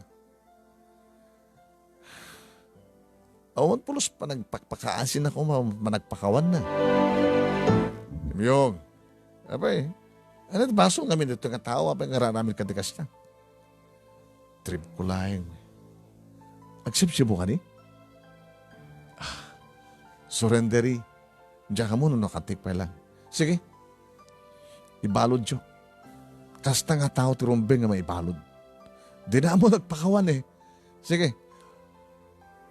Awan pulos panagpakpakaasinna koma managpakawanna. Timyong, apay, ania ti basol ngamin daytoy nga tao, apay nga araramid kadi kasta? Trip ko laeng. Agsibsibok kadi? Ah, surrenderi. Diak ammo no nakatik pay lang. Sige. Ibaludyo. Kasta nga tao ti rumbeng nga maibalud. Dina ammo nagpakawan, eh. Sige.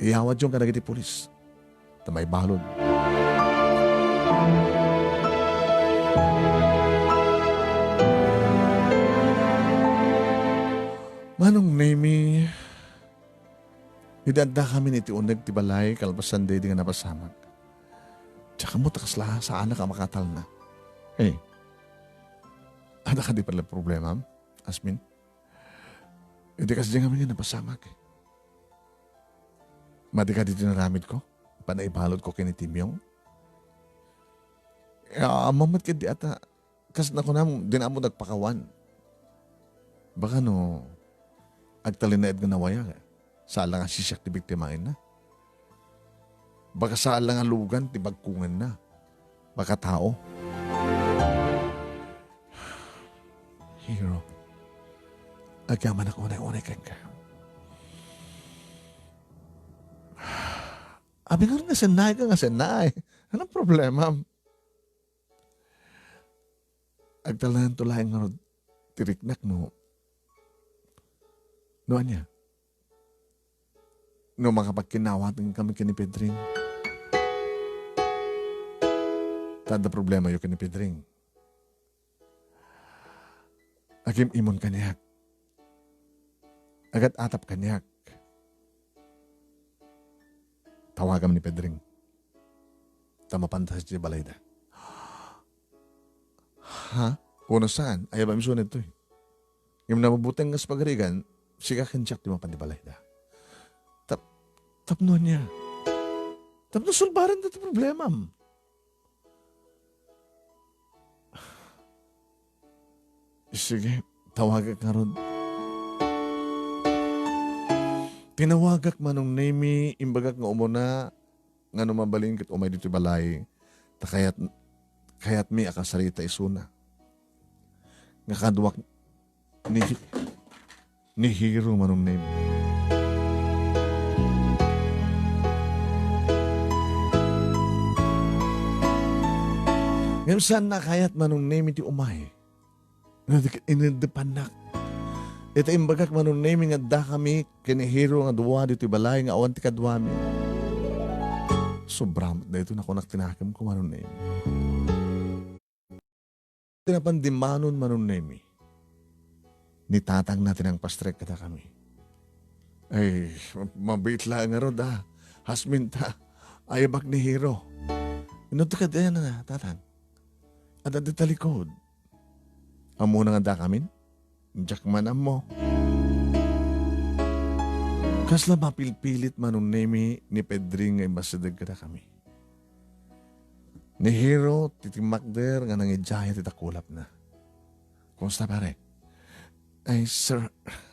Iyawadyo kadagiti pulis. Ta maibalud. Manong Nemi, idi addakamin iti uneg ti balay, kalpasan daydi nga napasamak. Diak ammo ta kasla saanak a makatalna. Eh, adda kadi pala problemam, Asmin? Idi kasdi ngamin nga napasamak, eh. Madi kadi ti naramidko? Panaibaludko ken ni Timyong? Eh, ammom met ketdi a ta, kas nakunam, dina ammo nagpakawan. Baka no, agtalinaed nga nawayag, saan la nga sisiak ti biktimaenna. Baka saan la nga lugan ti bagkungenna. Baka tao. Hero, agyamanak unay-unay kenka. Abi ngarud nga sennay ka nga sennay. Anong problema? Agtalnaento laeng ngarud ti riknak no, no ania? No makapagkinnawaten kami ken ni Pedring. Ta adda problemayo ken ni Pedring. Agim-imon kaniak. Agat-atap kaniak. Tawagam ni Pedring. Ta mapanta sadiay balayda. Ha? Wenno saan? Ayabami isu daytoy. Ngem no mabuteng nga pagarigan, sika ken Jack ti mapan ti balayda. Tap-, tapno ania? Tapno sulbaren daytoy problemam. Sige, tawagak ngarud. Tinawagak Manong Nemi, imbagak nga umuna, nga no mabalin ket umay ditoy balay, ta kayat, kayatmi a kasarita isuna. Nga kaduak ni, ni Hero Manong Nemi. Ngem saannak a kayat, Manong Nemi, ti umay. Nga di-, inedepannak. Ita imbagak, Manong Nemi, nga addakami ken ni Hiro nga dua ditoy balay nga awan ti kaduami. Sobra met daytoy, nakunak ti nakemko, Manong Nemi. Ti napan dimmanon, Manong Nemi, ni tatangna ti nangpastrek kadakami. Ay, ma-, mabiit laeng ngarud, a. Hasmin ta, ayabak ni Hiro. Inno ti kadi aya na, tatang? Adda dita likod. Ammona nga addakamin? Diak man ammo. Kasla mapilpilit, Manong Nemi, ni Pedring nga immasideg kadakami. Ni Hiro ti timmakder nga nangidiay ti dakulapna. Kumusta, pare? Ay, sir,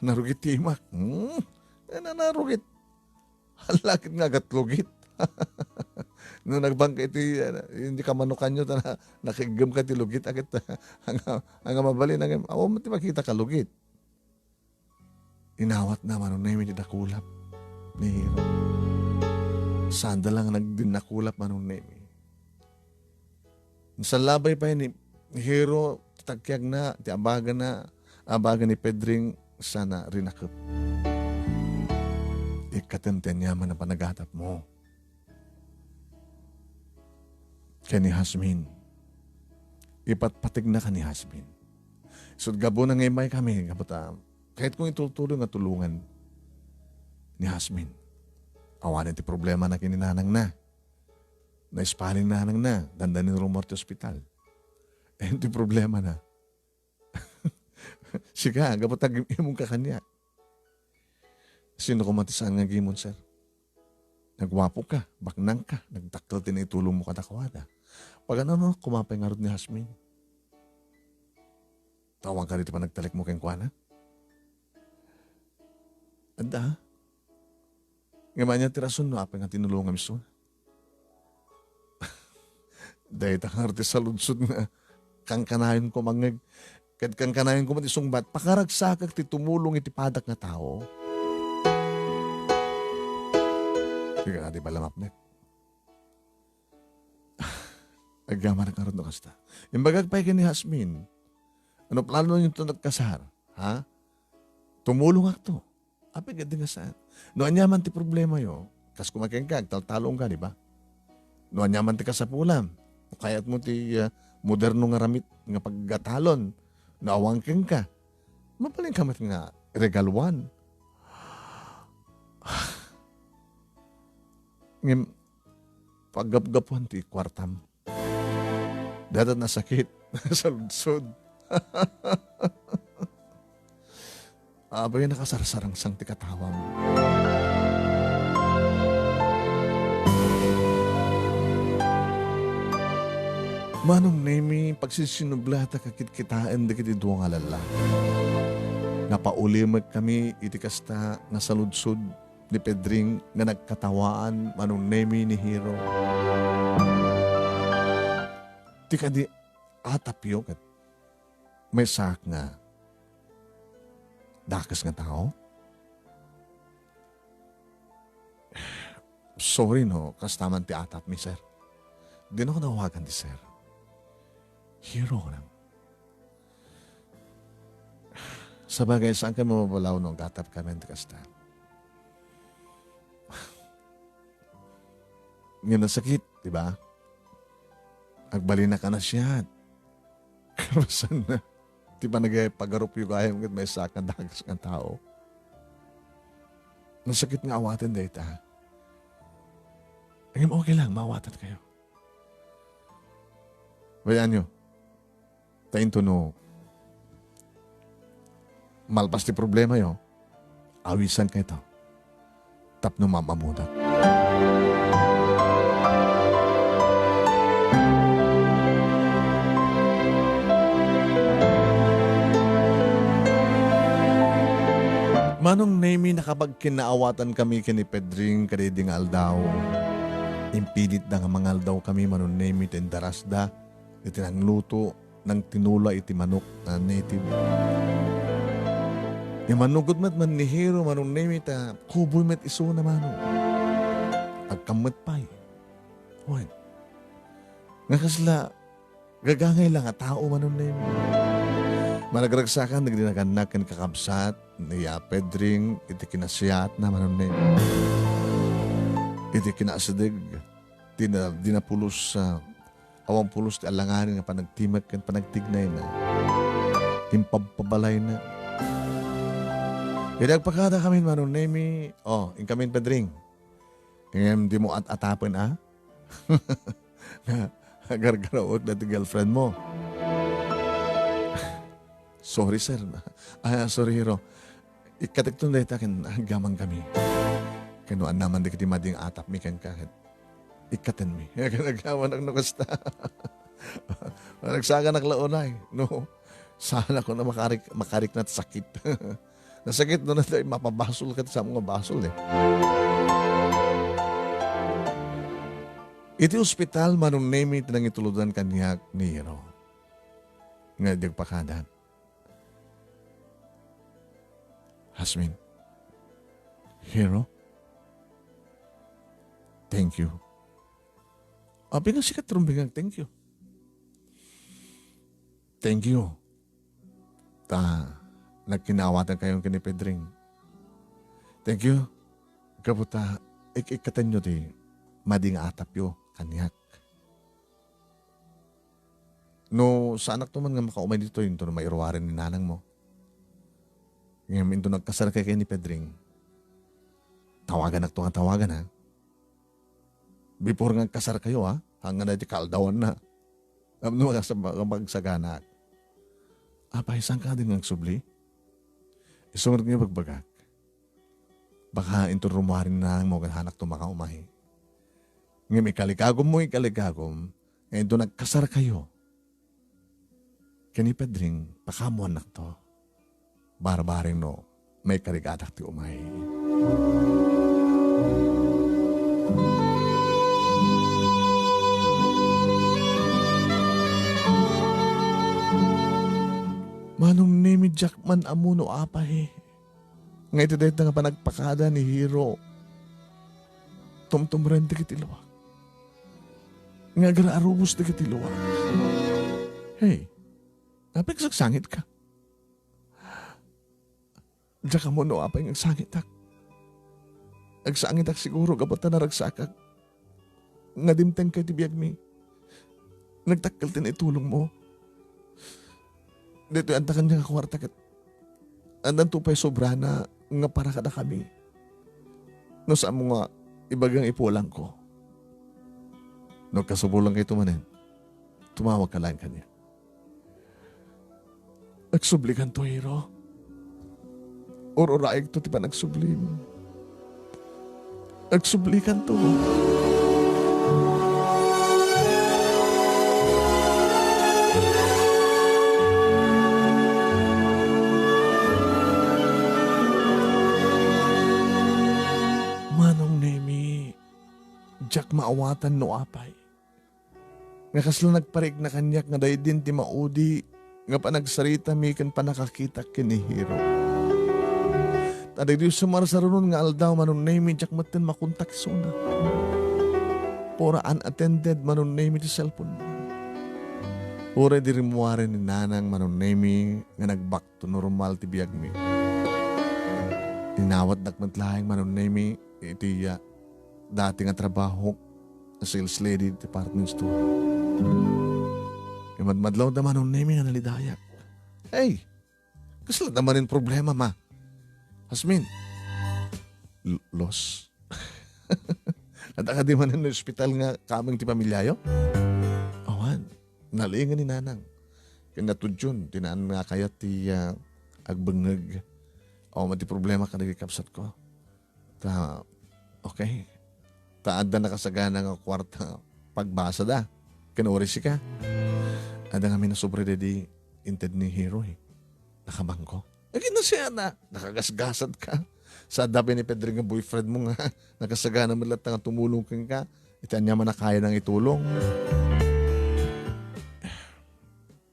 narugit ti imak. Hmm? Ay, na, narugit. Hala ket nga agatlugit. No nagbangka iti, ano, iti kamanukanyo, ta na-, nakigemka ti lugit, a ket, anga, anga mabalin, anga, awan met ti makita ka lugit. Inawatna, Manong Nemi, ti dakulap ni Hiro. Saanda la nga nagdinnakulap, Manong Nemi. Nasalabay pay ni, ni Hiro ti tagkiagna, ti abagana, abaga ni Pedring sana rinakep. Ikkatem ti aniaman a panagatapmo ken ni Hasmin. Ipatpategnaka ni Hasmin. Isut' gapuna nga immaykami, gapu ta kayatko nga itultuloy nga tulongan ni Hasmin. Awanen ti problemana ken ni nanangna. Naispalin ni nanangna, dandani rummuar ti ospital. Ayan ti problemana. Sika, gapu ta agim-imonka kaniak. Sino koma ti saan nga agimon, sir? Nagwapoka, baknangka, nagdakkel ti naitulongmo kadakuada. Pagan-ano koma pay ngarud ni Hasmin? Ta awan kadi ti panagtalekmo kenkuana? Adda. Ngem ania ti rason no apay nga tinulongam isu? Dayta ngarud ti saludsod nga kankanayonko mangngeg, ket kankanayonko met isungbat, pakaragsakek ti tumulong iti padak nga tao. Sika nga di pala mapnek. Agyamanak ngarud no kasta. Imbagak pay ken ni Hasmin, ano plano niyo to nagkasar? Ha? Tumulongakto. Apay ket di nga saan. No aniaman ti problemayo, kas koma kenka, agtaltalongka, di ba? No aniaman ti kasapulam, no kayatmo ti, ah, moderno nga ramit nga pagtalon, no awan kenka, mabalinka met nga regaluan. Ngem, paggapgapuan ti kuartam. Dayta nasakit, saludsod. Apay nakasarsarangsang ti katawam. Manong Nemi, pagsisinublatak a kitkitaen dagiti dua nga lalla. Napaulimekkami iti kasta nga saludsod ni Pedring nga nagkatawaan, Manong Nemi, ni Hiro. Ti kadi atapyo ket maysaak nga dakes nga tao? Sorry no, kasta man ti atapmi, sir. Dino ko nawagan ti sir. Hiro lang. Sabagay, saan kami mabalaw no aggatapkami ti kasta? Nga nasakit, di ba? Agbalin a kanasiat. Kabasan na. Ti panagay pagarupyo gayam ket maysaak nga dakes nga tao. Nasakit nga awaten dayta. Ngem okay lang, maawatankayo. Bayaanyo. Ta intono malpas ti problemayo, awisankayto tapno maam-ammodak. Manong Nemi, nakapagkinnaawatankami ken ni Pedring kadaydi nga aldaw. Impilitda nga mangaldawkami, Manong Nemi, ta indarasda iti nangluto, nangtinula iti manok nga native. Immanugod met man ni Hiro, Manong Nemi, ta kuboy met isuna, Manong. Agkammet pay. Wen. Nga kasla, Gagangay la nga tao, Manong Nemi. Managragsakan dagiti nagannak ken kakabsat ni Pedring iti kinasiatna, Manong Nemi. Iti kinaasideg, dina-, dinapulos, ah, awan pulos ti alanganin nga panagtimek ken panagtignayna. Impabpabalayna. Idi agpakada kamin, Manong Nemi, oh, inkamin, Pedring. Ngem dimo at-atapen, a? Nga agargarawek dati girlfriend mo. Sorry, sir. Ah, sorry, Hiro. Ikkatekton dayta ken agyamankami. Ken no annaman dagiti madi nga atapmi kenka, ket ikkatenmi. Ken agyamanak no kasta. Nagsaganak la unay, no? Saan ako na makarik-, makariknat sakit. Nasakit no natay mapabasol ket sa mga basol, eh. Iti ospital, Manong Nemi, ti nangituludan kaniak ni Hiro. Nga idi agpakada. Hasmin. Hiro? Thank you. Apay nga sika ti rumbengag, thank you. Thank you. Ta, nagkinaawatan kayo ken ni Pedring. Thank you. Gapu ta, ik-ikkatenyo ti madi nga atapyo kaniak. No, saanakto man nga makaumay ditoy, intono mairuaren ni nanangmo. Ngem intono agkasarkayo ken ni Pedring, tawaganakto nga tawagan, ha? Before nga agkasarkayo, ha? Hanggan na iti kaaldawanna. Tapno magsaba-, magsaganaak. Apay, saan ka din nga agsubli? Isu nga ibagbagak. Baka inton rummuar ni nanangmo ken haanakto makaumay. Ngem ikaligagummo, ikaligagum, nga inton agkasarkayo ken ni Pedring, pakaammoannakto. Barbareng no maikarigadak ti umay. Manong Nemi, diak man ammo no apay nga iti dayta nga panagpakada ni Hiro, tumtumrem dagiti luak. Nga agar-arubos dagiti luak. Hey, apay nga agsangsangit ka? Diak ammo no apay nga agsangitak. Agsangitak siguro gapu ta naragsakak nga dimtengka iti biagmi. Nagdakkel ti naitulongmo. Ditoy adda kaniak a kuarta ket addanto pay sobrana nga para kadakami. No saanmo nga ibaga nga ipulangko. No kasubolangka manen, tumawagka laeng kaniak. Agsublikanto, Hiro. Ur-urayekto ti panagsublim. Agsublikanto. Manong Nemi, diak maawatan no apay nga kasla nagparikna kaniak nga daydin ti maudi nga panagsaritami ken pannakakitak ken ni Hiro. Ta daytoy sumarsarunon nga aldaw, Manong Nemi, diak metten makontak isuna. Pura unattended, Manong Nemi, ti cellphone. Uray di rimmuaren ni Nanang, Manong Nemi, nga nag-back to normal ti biagmi. Inawatnak met laeng, Manong Nemi, iti, ah, dati nga trabahok, sales lady iti department store. Imadmadlaw da, Manong Nemi, nga nalidayak. Hey! Kasla da manen problema, ma? Hasmin. L-, los? Adda kadi manen no ospital nga kameng ti pamilyayo? Awan. Nalingen ni Nanang. Ken natudion, ti naan nga kayat ti, ah, agbengngeg. Awan ti problema kadagiti kabsatko. Ta, okay. Ta adda nakasagana nga kuarta pagbasada. Ken uray sika. Adda ngamin a sobra daydi inted ni Hiro, eh. Nakabangko. Agin na siya na, nakagasgasat ka. Sa adda pay ni Pedring nga boyfriend mo nga, nakasagana met latta nga tumulong kenka. Iti aniaman a kayana nga itulong.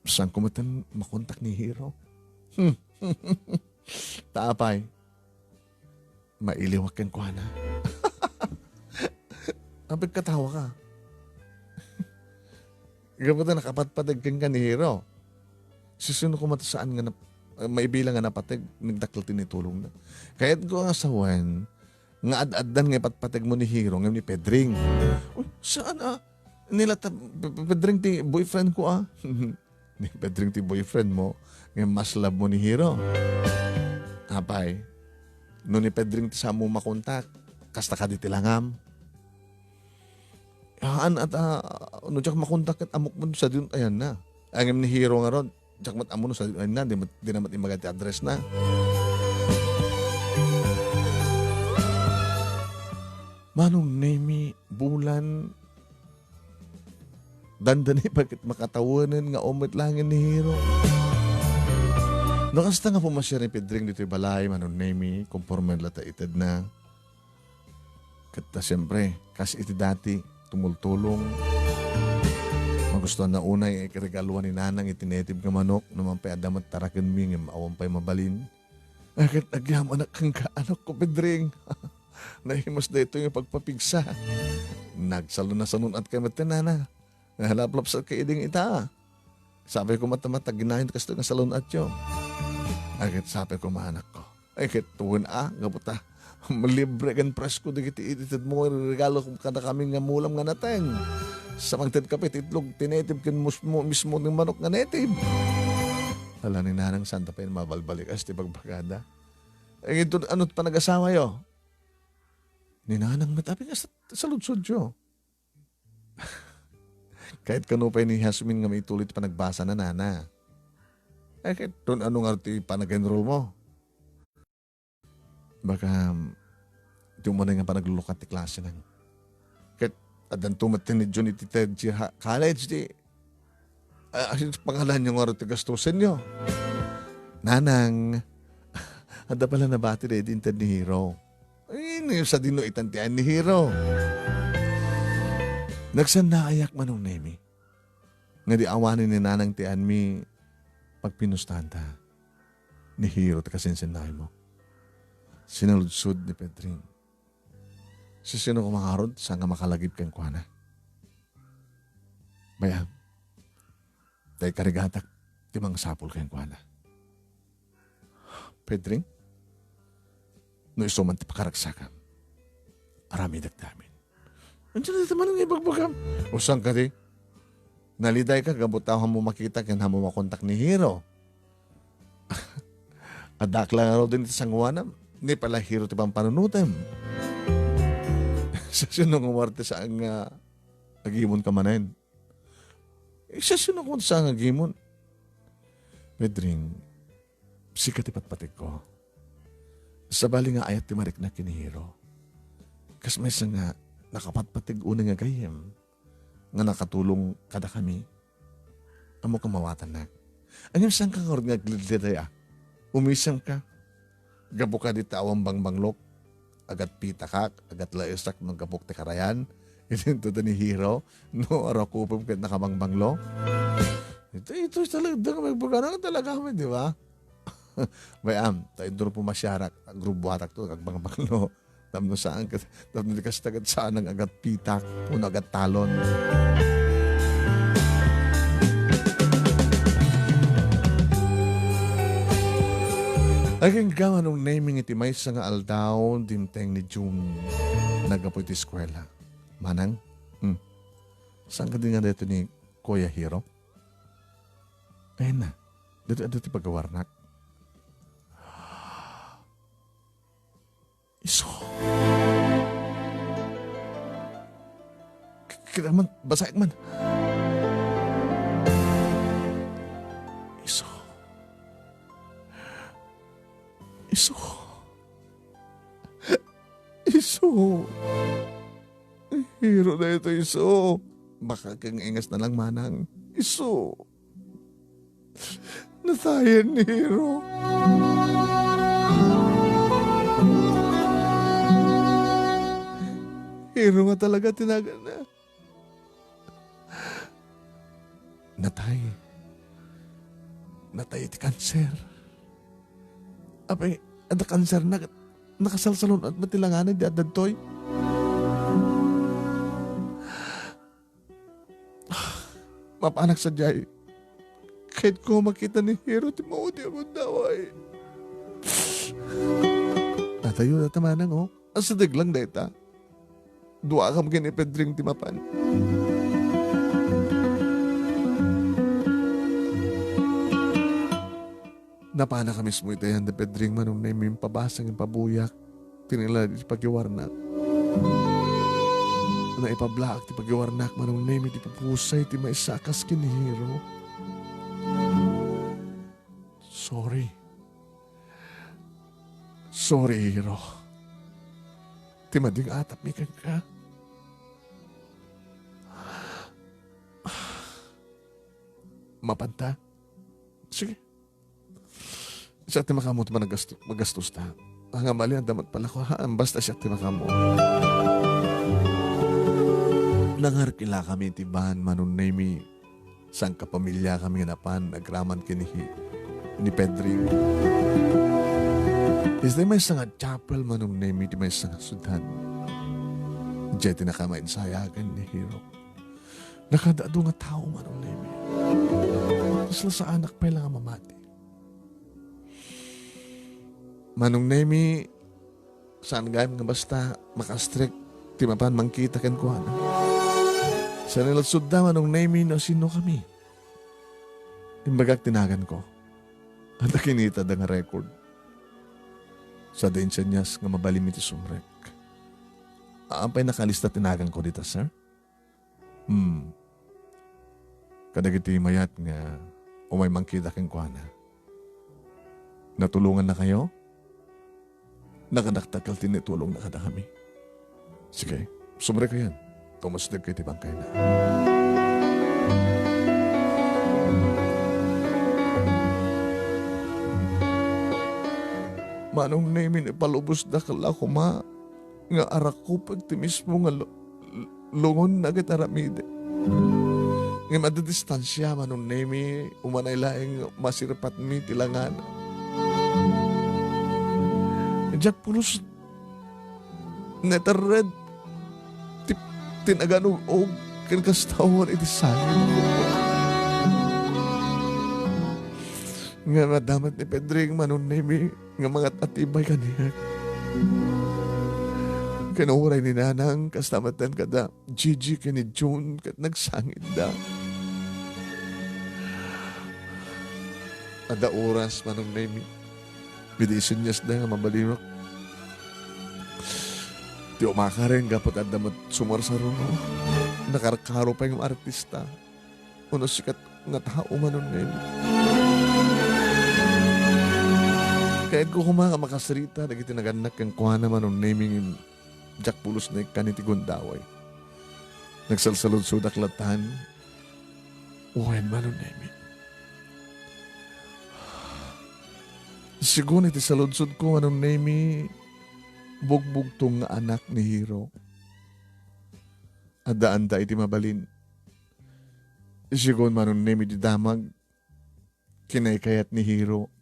Saanko met makontak ni Hiro. Ta apay, mailiwak kenkuana. Apay katawa ka? Gapu ta nakapatpateg kenka ni Hiro. Sisino koma ti saan nga nap-, maibilang nga napateg, nagdakkel ti naitulongna. Kayatko nga sawen, nga ad-addan nga ipatpateg mo ni Hiro ngem ni Pedring. Uy, saan a? Nila ta, P-, P-, Pedring ti boyfriend ko a. Ni Pedring ti boyfriend mo, ngem mas love mo ni Hiro. Apay, no ni Pedring ti saan mo makontak, kasta kadi ti langam. Haan at, ah, no diak makontak ket ammok met sadino ti ayanna. Ngem ni Hiro ngarud, diak met ammo no sadino ti ayanna, di met, di na met immay ti address na. Manong Nemi, Bulan, dandani pay ket makatawenen nga ummet laeng ni Hiro. No kasta nga pumasiar ni Pedring ditoy balay, Manong Nemi, konforme la ta itedna. Ket ta, siempre, kas iti dati, tumultulong. Magustuanna unay nga ikiregaluan ni Nanang iti native nga manok, no man pay adda met tarakenmi ngem awan pay mabalin. Ay, ket agyamanak kenka, anakko, Pedring. Naimas daytoy nga pagpapigsa. Nagsalun-, nasalun-atka met ti nana. Nalaplapsatka idin ita. Sapay koma ta mataginayon kastoy nga salun-atyo. Ay, ket sapay koma, anakko. Ay, ket wen a, gapu ta malibre ken presko dagiti itedmo nga regalo kadakami nga mulam nga nateng. Sa mangtedka pay ti itlog ti native ken musmo, mismo ti manok nga native. Ala ni Nanang, saanta pay mabalbalikas ti bagbagada. Ay, ito, ano ti panagasawayo? Ni Nanang met, apay nga sa-, saludsodyo. Ket kano pay ni Jasmine nga maituloy ti panagbasana, nana. Ay, ket no ano ngarud ti panag-enroll mo? Baka, um, ti umanoy nga panaglulukat ti klase na. Ket addanto met ni Jun iti third year ha-, college, di, ah, asino ti pangalanyo ngarud ti gastusenyo? Nanang, adda pala nabati daydi inted ni Hiro. Ay, no, sadino itan ti ayan ni Hiro? Nagsannaayak, Manong Nemi. Nga di awanen ni Nanang ti ayanmi, pagpinustanta. Ni Hiro ti kasinsinnaaymo. Sinaludsod ni Pedring. Sisino koma ngarud saan nga makalagip kenkuana? Bay-am, ta ikarigatak ti mangsapul kenkuana. Pedring, no isu man ti pakaragsakam, aramidek ti amin. Andiyan dita man nga ibagbagam. O saan kadi? Nalidayka gapu ta ammo makita ken ammo makontak ni Hiro. Addaak la ngaruden iti sangoanam, ni pala Hiro ti pampanunotem. Sasino nga umarte saan nga agimonka manen? Eh, sasino koma ti saan nga agimon? Pedring, sika ti patpategko. Sabali nga ayat ti mariknak ken ni Hiro. Kas maysa nga nakapatpateg unay nga gayyem nga nakatulong kadakami. Ammok a mawatannak. Ngem saanka ngarud nga agledleday a? Umisemka. Gapu kadi ta awan bangbanglok. Agatpitakak, agatlaesak no gapu ti karayan. Iti intoda ni Hiro, no, arakupem ket nakabangbanglo. Ito, ito talaga, talaga may bugana talaga kami, di ba? Bay-am, ta inton pumasiarak, agrubuatak to, agbangbanglo. Tapno saan ket, tapno di kasta ket saan nga agatpitak, wenno agattalon. Agingga Manong Neming iti maysa nga aldaw, dimteng ni June. Naggapu iti eskuela. Manang? Hmm. Saan kadi nga daytoy ni Kuya Hiro? Ayan na. Dito, dito ti pagawarnak. Isu. K-, kailangan man, basahin man. Isu. Isu. Isu. Hiro daytoy isu. Baka keng ingas na lang, manang. Isu. Natayen ni Hiro. Hiro nga talaga ti naganna. Natay. Natay iti kanser. Apay, adda kanser na, nakasalsalun-at met ti langanay di addadtoy. Mapanak sadiay. Kayatko makita ni Hiro ti maudi a gundaway. Adayo dayta manang, o. Asideg lang dayta. Duakam ken ni Pedring ti mapan. Napanaka mismo iti ayan ni Pedring, Manong Nemi, impabasang, impabuyak ti nailanad iti pagiwarnak. Naipablaak ti pagiwarnak, Manong Nemi, ti pupusay ti maysa a kas ken ni Hiro. Sorry. Sorry, Hiro. Ti mading atapmi kenka. Mapanta? Sige. Siak ti makaammo ti managasto-, magastosta. Nga mali, adda met pala ko, ha? Basta siak ti makaammo. Nangarkilakami ti ban, Manong Nemi. Sangkapamiliakami nga napan agraman ken ni, ni Pedring. Iti maysa nga chapel, Manong Nemi, iti maysa nga siudad. Diay ti nakamainsayagan ni Hiro. Nakaad-adu nga tao, Manong Nemi. Kasla saanak pay la nga mamati. Manong Nemi, saan gayam nga basta makastrek ti mapan mangkita kenkuana. Sa nalsudda, Manong Nemi, no sino kami. Imbagak ti naganko. Adda kinitada nga record. Sa da insenyas nga mabalinmi ti sumrek. Haan pay nakalista ti naganko dita, sir? Hmm. Kadagiti mayat nga umay mangkita kenkuana, natulongannakayo? Nakadakdakkel ti naitulongna kadakami. Sige, sumrek kayan. Tumasdek kayo ti bangkayna. Manong Nemi, ipalubosdak la koma nga arakupek ti mismo nga lu-, lu-, lungon dagiti aramidek. Ngem adda distansia, Manong Nemi, umanay laeng masirpatmi ti langana. Diak pulos naterred ti, ti naganug-og ken kastawen iti sangit. Ngem adda met ni Pedring, Manong Nemi, nga mangat-atibay kaniak. Ken uray ni Nanang, kasta metten kada Gigi ken ni June ket nagsangitda. Adda oras, Manong Nemi, idi isenyasda nga mabalinok ti umakaren gapu ta adda met sumarsaruno. Nakarkaro pay nga artista. Uno sikat nga tao, Manong Nemi. Kayatko koma nga makasarita dagiti nagannak kenkuana, Manong Nemi, ngem diak pulos naikkan iti gundaway. Nagsalsaludsodak latan. Wen, Manong Nemi. Segun iti saludsodko, Manong Nemi, bugbugtong nga anak ni Hiro. Addaanda iti mabalin. Segun, Manong Nemi, ti damag, kinaykayat ni Hiro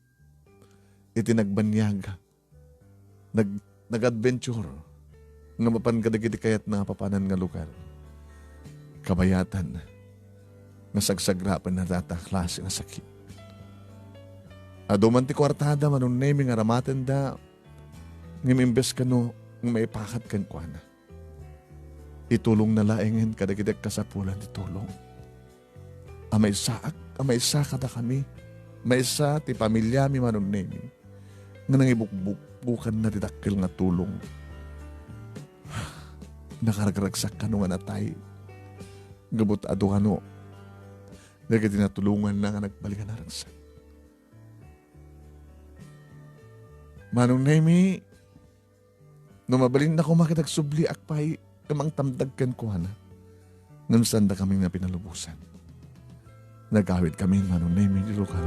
iti nagbaniag, nag-, nag-adventure nga mapan kadagiti kayatna a papanan nga lugar. Kabayatan nga sagsagrapenna dayta a klase nga sakit. Adu man ti kuartada, Manong Nemi, nga aramatenda, ngem imbes kano nga maipakat kenkuana, itulongna laengen kadagiti agkasapulan ti tulong. A maysaak, a maysa kadakami, maysa ti pamiliami, Manong Nemi, nga nangibukbukanna ti dakkel nga tulong. Nakaragragsak kano nga natay. Gapu ta adu kano dagiti natulonganna nga nagbalikan a ragsak. Manong Nemi, no mabalinna koma ket agsubliak pay a mangtamdag kenkuana, ngem saandakami nga pinalubosan. Nagawidkami, Manong Nemi, di lugar.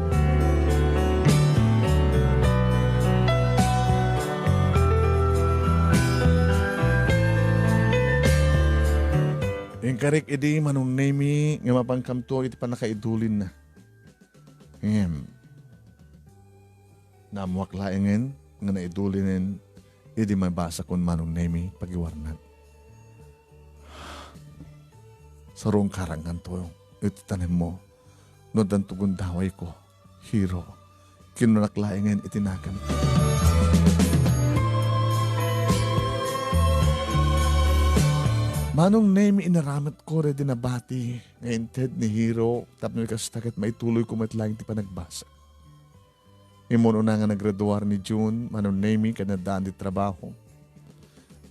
Inkarik idi, Manong Nemi, nga mapankamto iti pannakaidulinna. Ngem, naammoak laengen nga naidulinen idi mabasakon, Manong Nemi, pagiwarnak. Sarong karanganto. iti tanemmo. No addanto gundawayko, Hero, kinunak laengen iti nakem. Manong Nemi, inaramatko daydi nabati nga inted ni Hero tapno kasta ket maituloyko met laeng ti panagbasa. Immun-una nga nagraduar ni June, Manong Nemi, ken addaan ti trabaho.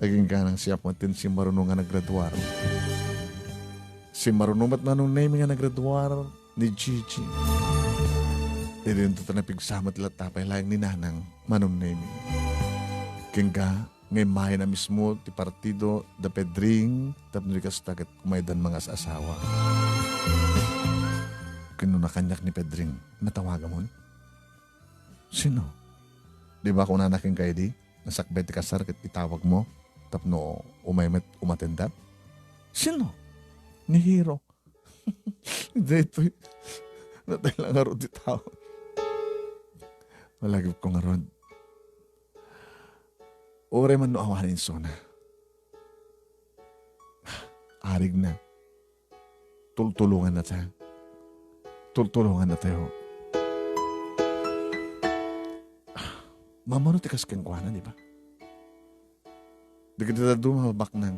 Agingganang siak met ti simmaruno nga nagraduar. Simmaruno met Manong Nemi nga nagraduar ni Gigi. Idinto ta napigsa met latta pay laeng ni Nanang, Manong Nemi. Ken ka, nga immayen a mismo ti partido da Pedring tapno di kasta ket kumaydan mangas-asawa. Kinuna kaniak ni Pedring, "Natawagamon?" "Sino?" "Di ba kunana kenka idi, nasakbay ti kasar ket itawagmo tapno umay met umatendak?" "Sino?" "Ni Hero." "Daytoy, natay la ngarud ti tao." Malagipko ngarud. Uray man no awanen isuna. Arigna. Tultulongannata. Tultulongannatayo. Mamano ti kas kenkuana, di ba? Dagiti dadduma mabaknang.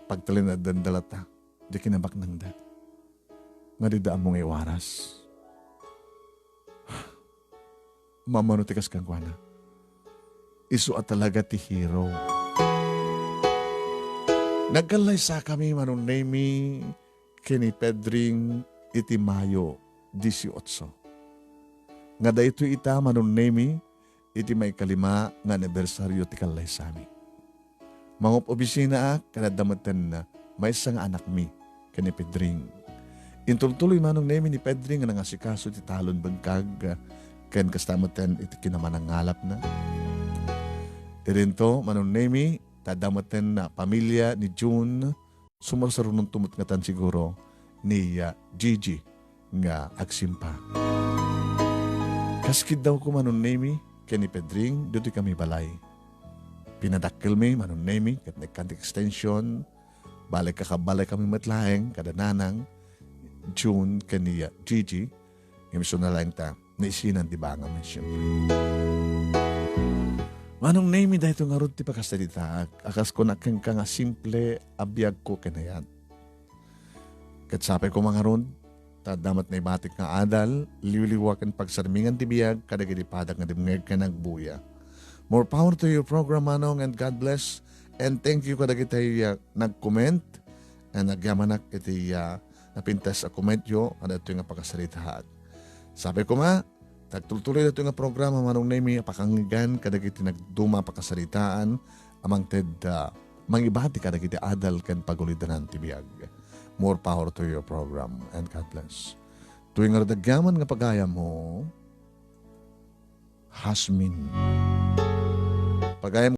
Pagtalinaeddanda latta, di kinabaknangda. Nga dida ammo nga iwaras. Mamano ti kas kenkuana. Isu a talaga ti hero. Nagkallaysakami, Manong Nemi, ken ni Pedring iti Mayo dieciocho. Nga daytoy ita, Manong Nemi, iti maikalima nga anibersario ti kallaysami. Mangup-obisinaak ken adda metten maysa nga anakmi ken ni Pedring. Intultuloy, Manong Nemi, ni Pedring nga nangasikaso iti talon bengkag ken kasta metten iti kinamanangalapna. Idinto, Manong Nemi, ta adda metten a pamilia ni June, sumarsarunonto met ngatan siguro ni, ah, Gigi nga agsimpa. Kas kiddawko, Manong Nemi, ken ni Pedring, ditoy kami balay. Pinadakkelmi, Manong Nemi, ket naikkan ti extension. Bale, kakabbalay kami met laeng kada nanang, June, ken ni, ah, Gigi. Ngem isuna laeng ta naisinan ti bangam, siyempre. Manong Nemi, daytoy ngarud ti pakasaritaak a kas kunak kenka nga simple a biagko ken ayat. Ket sapay koma ngarud, ta adda met naibatik nga adal, liwliwa ken pagsarmingan ti biag kadagiti padak nga dimngeg ken agbuya. More power to your program, Manong, and God bless. And thank you kadagiti, uh, nag-comment and nagyamanak iti, uh, napintas a commentyo, adda daytoy nga pakasaritaak. Sapay koma, ta agtultuloy daytoy nga programa, Manong Nemi, a pakangngeggan kadagiti nagduma a pakasaritaan a mangted, ah, mangibati kadagiti adal ken pagulidanan ti biag. More power to your program and God bless. Daytoy ngarud agyaman nga pagayammo, Hasmin. Pagayam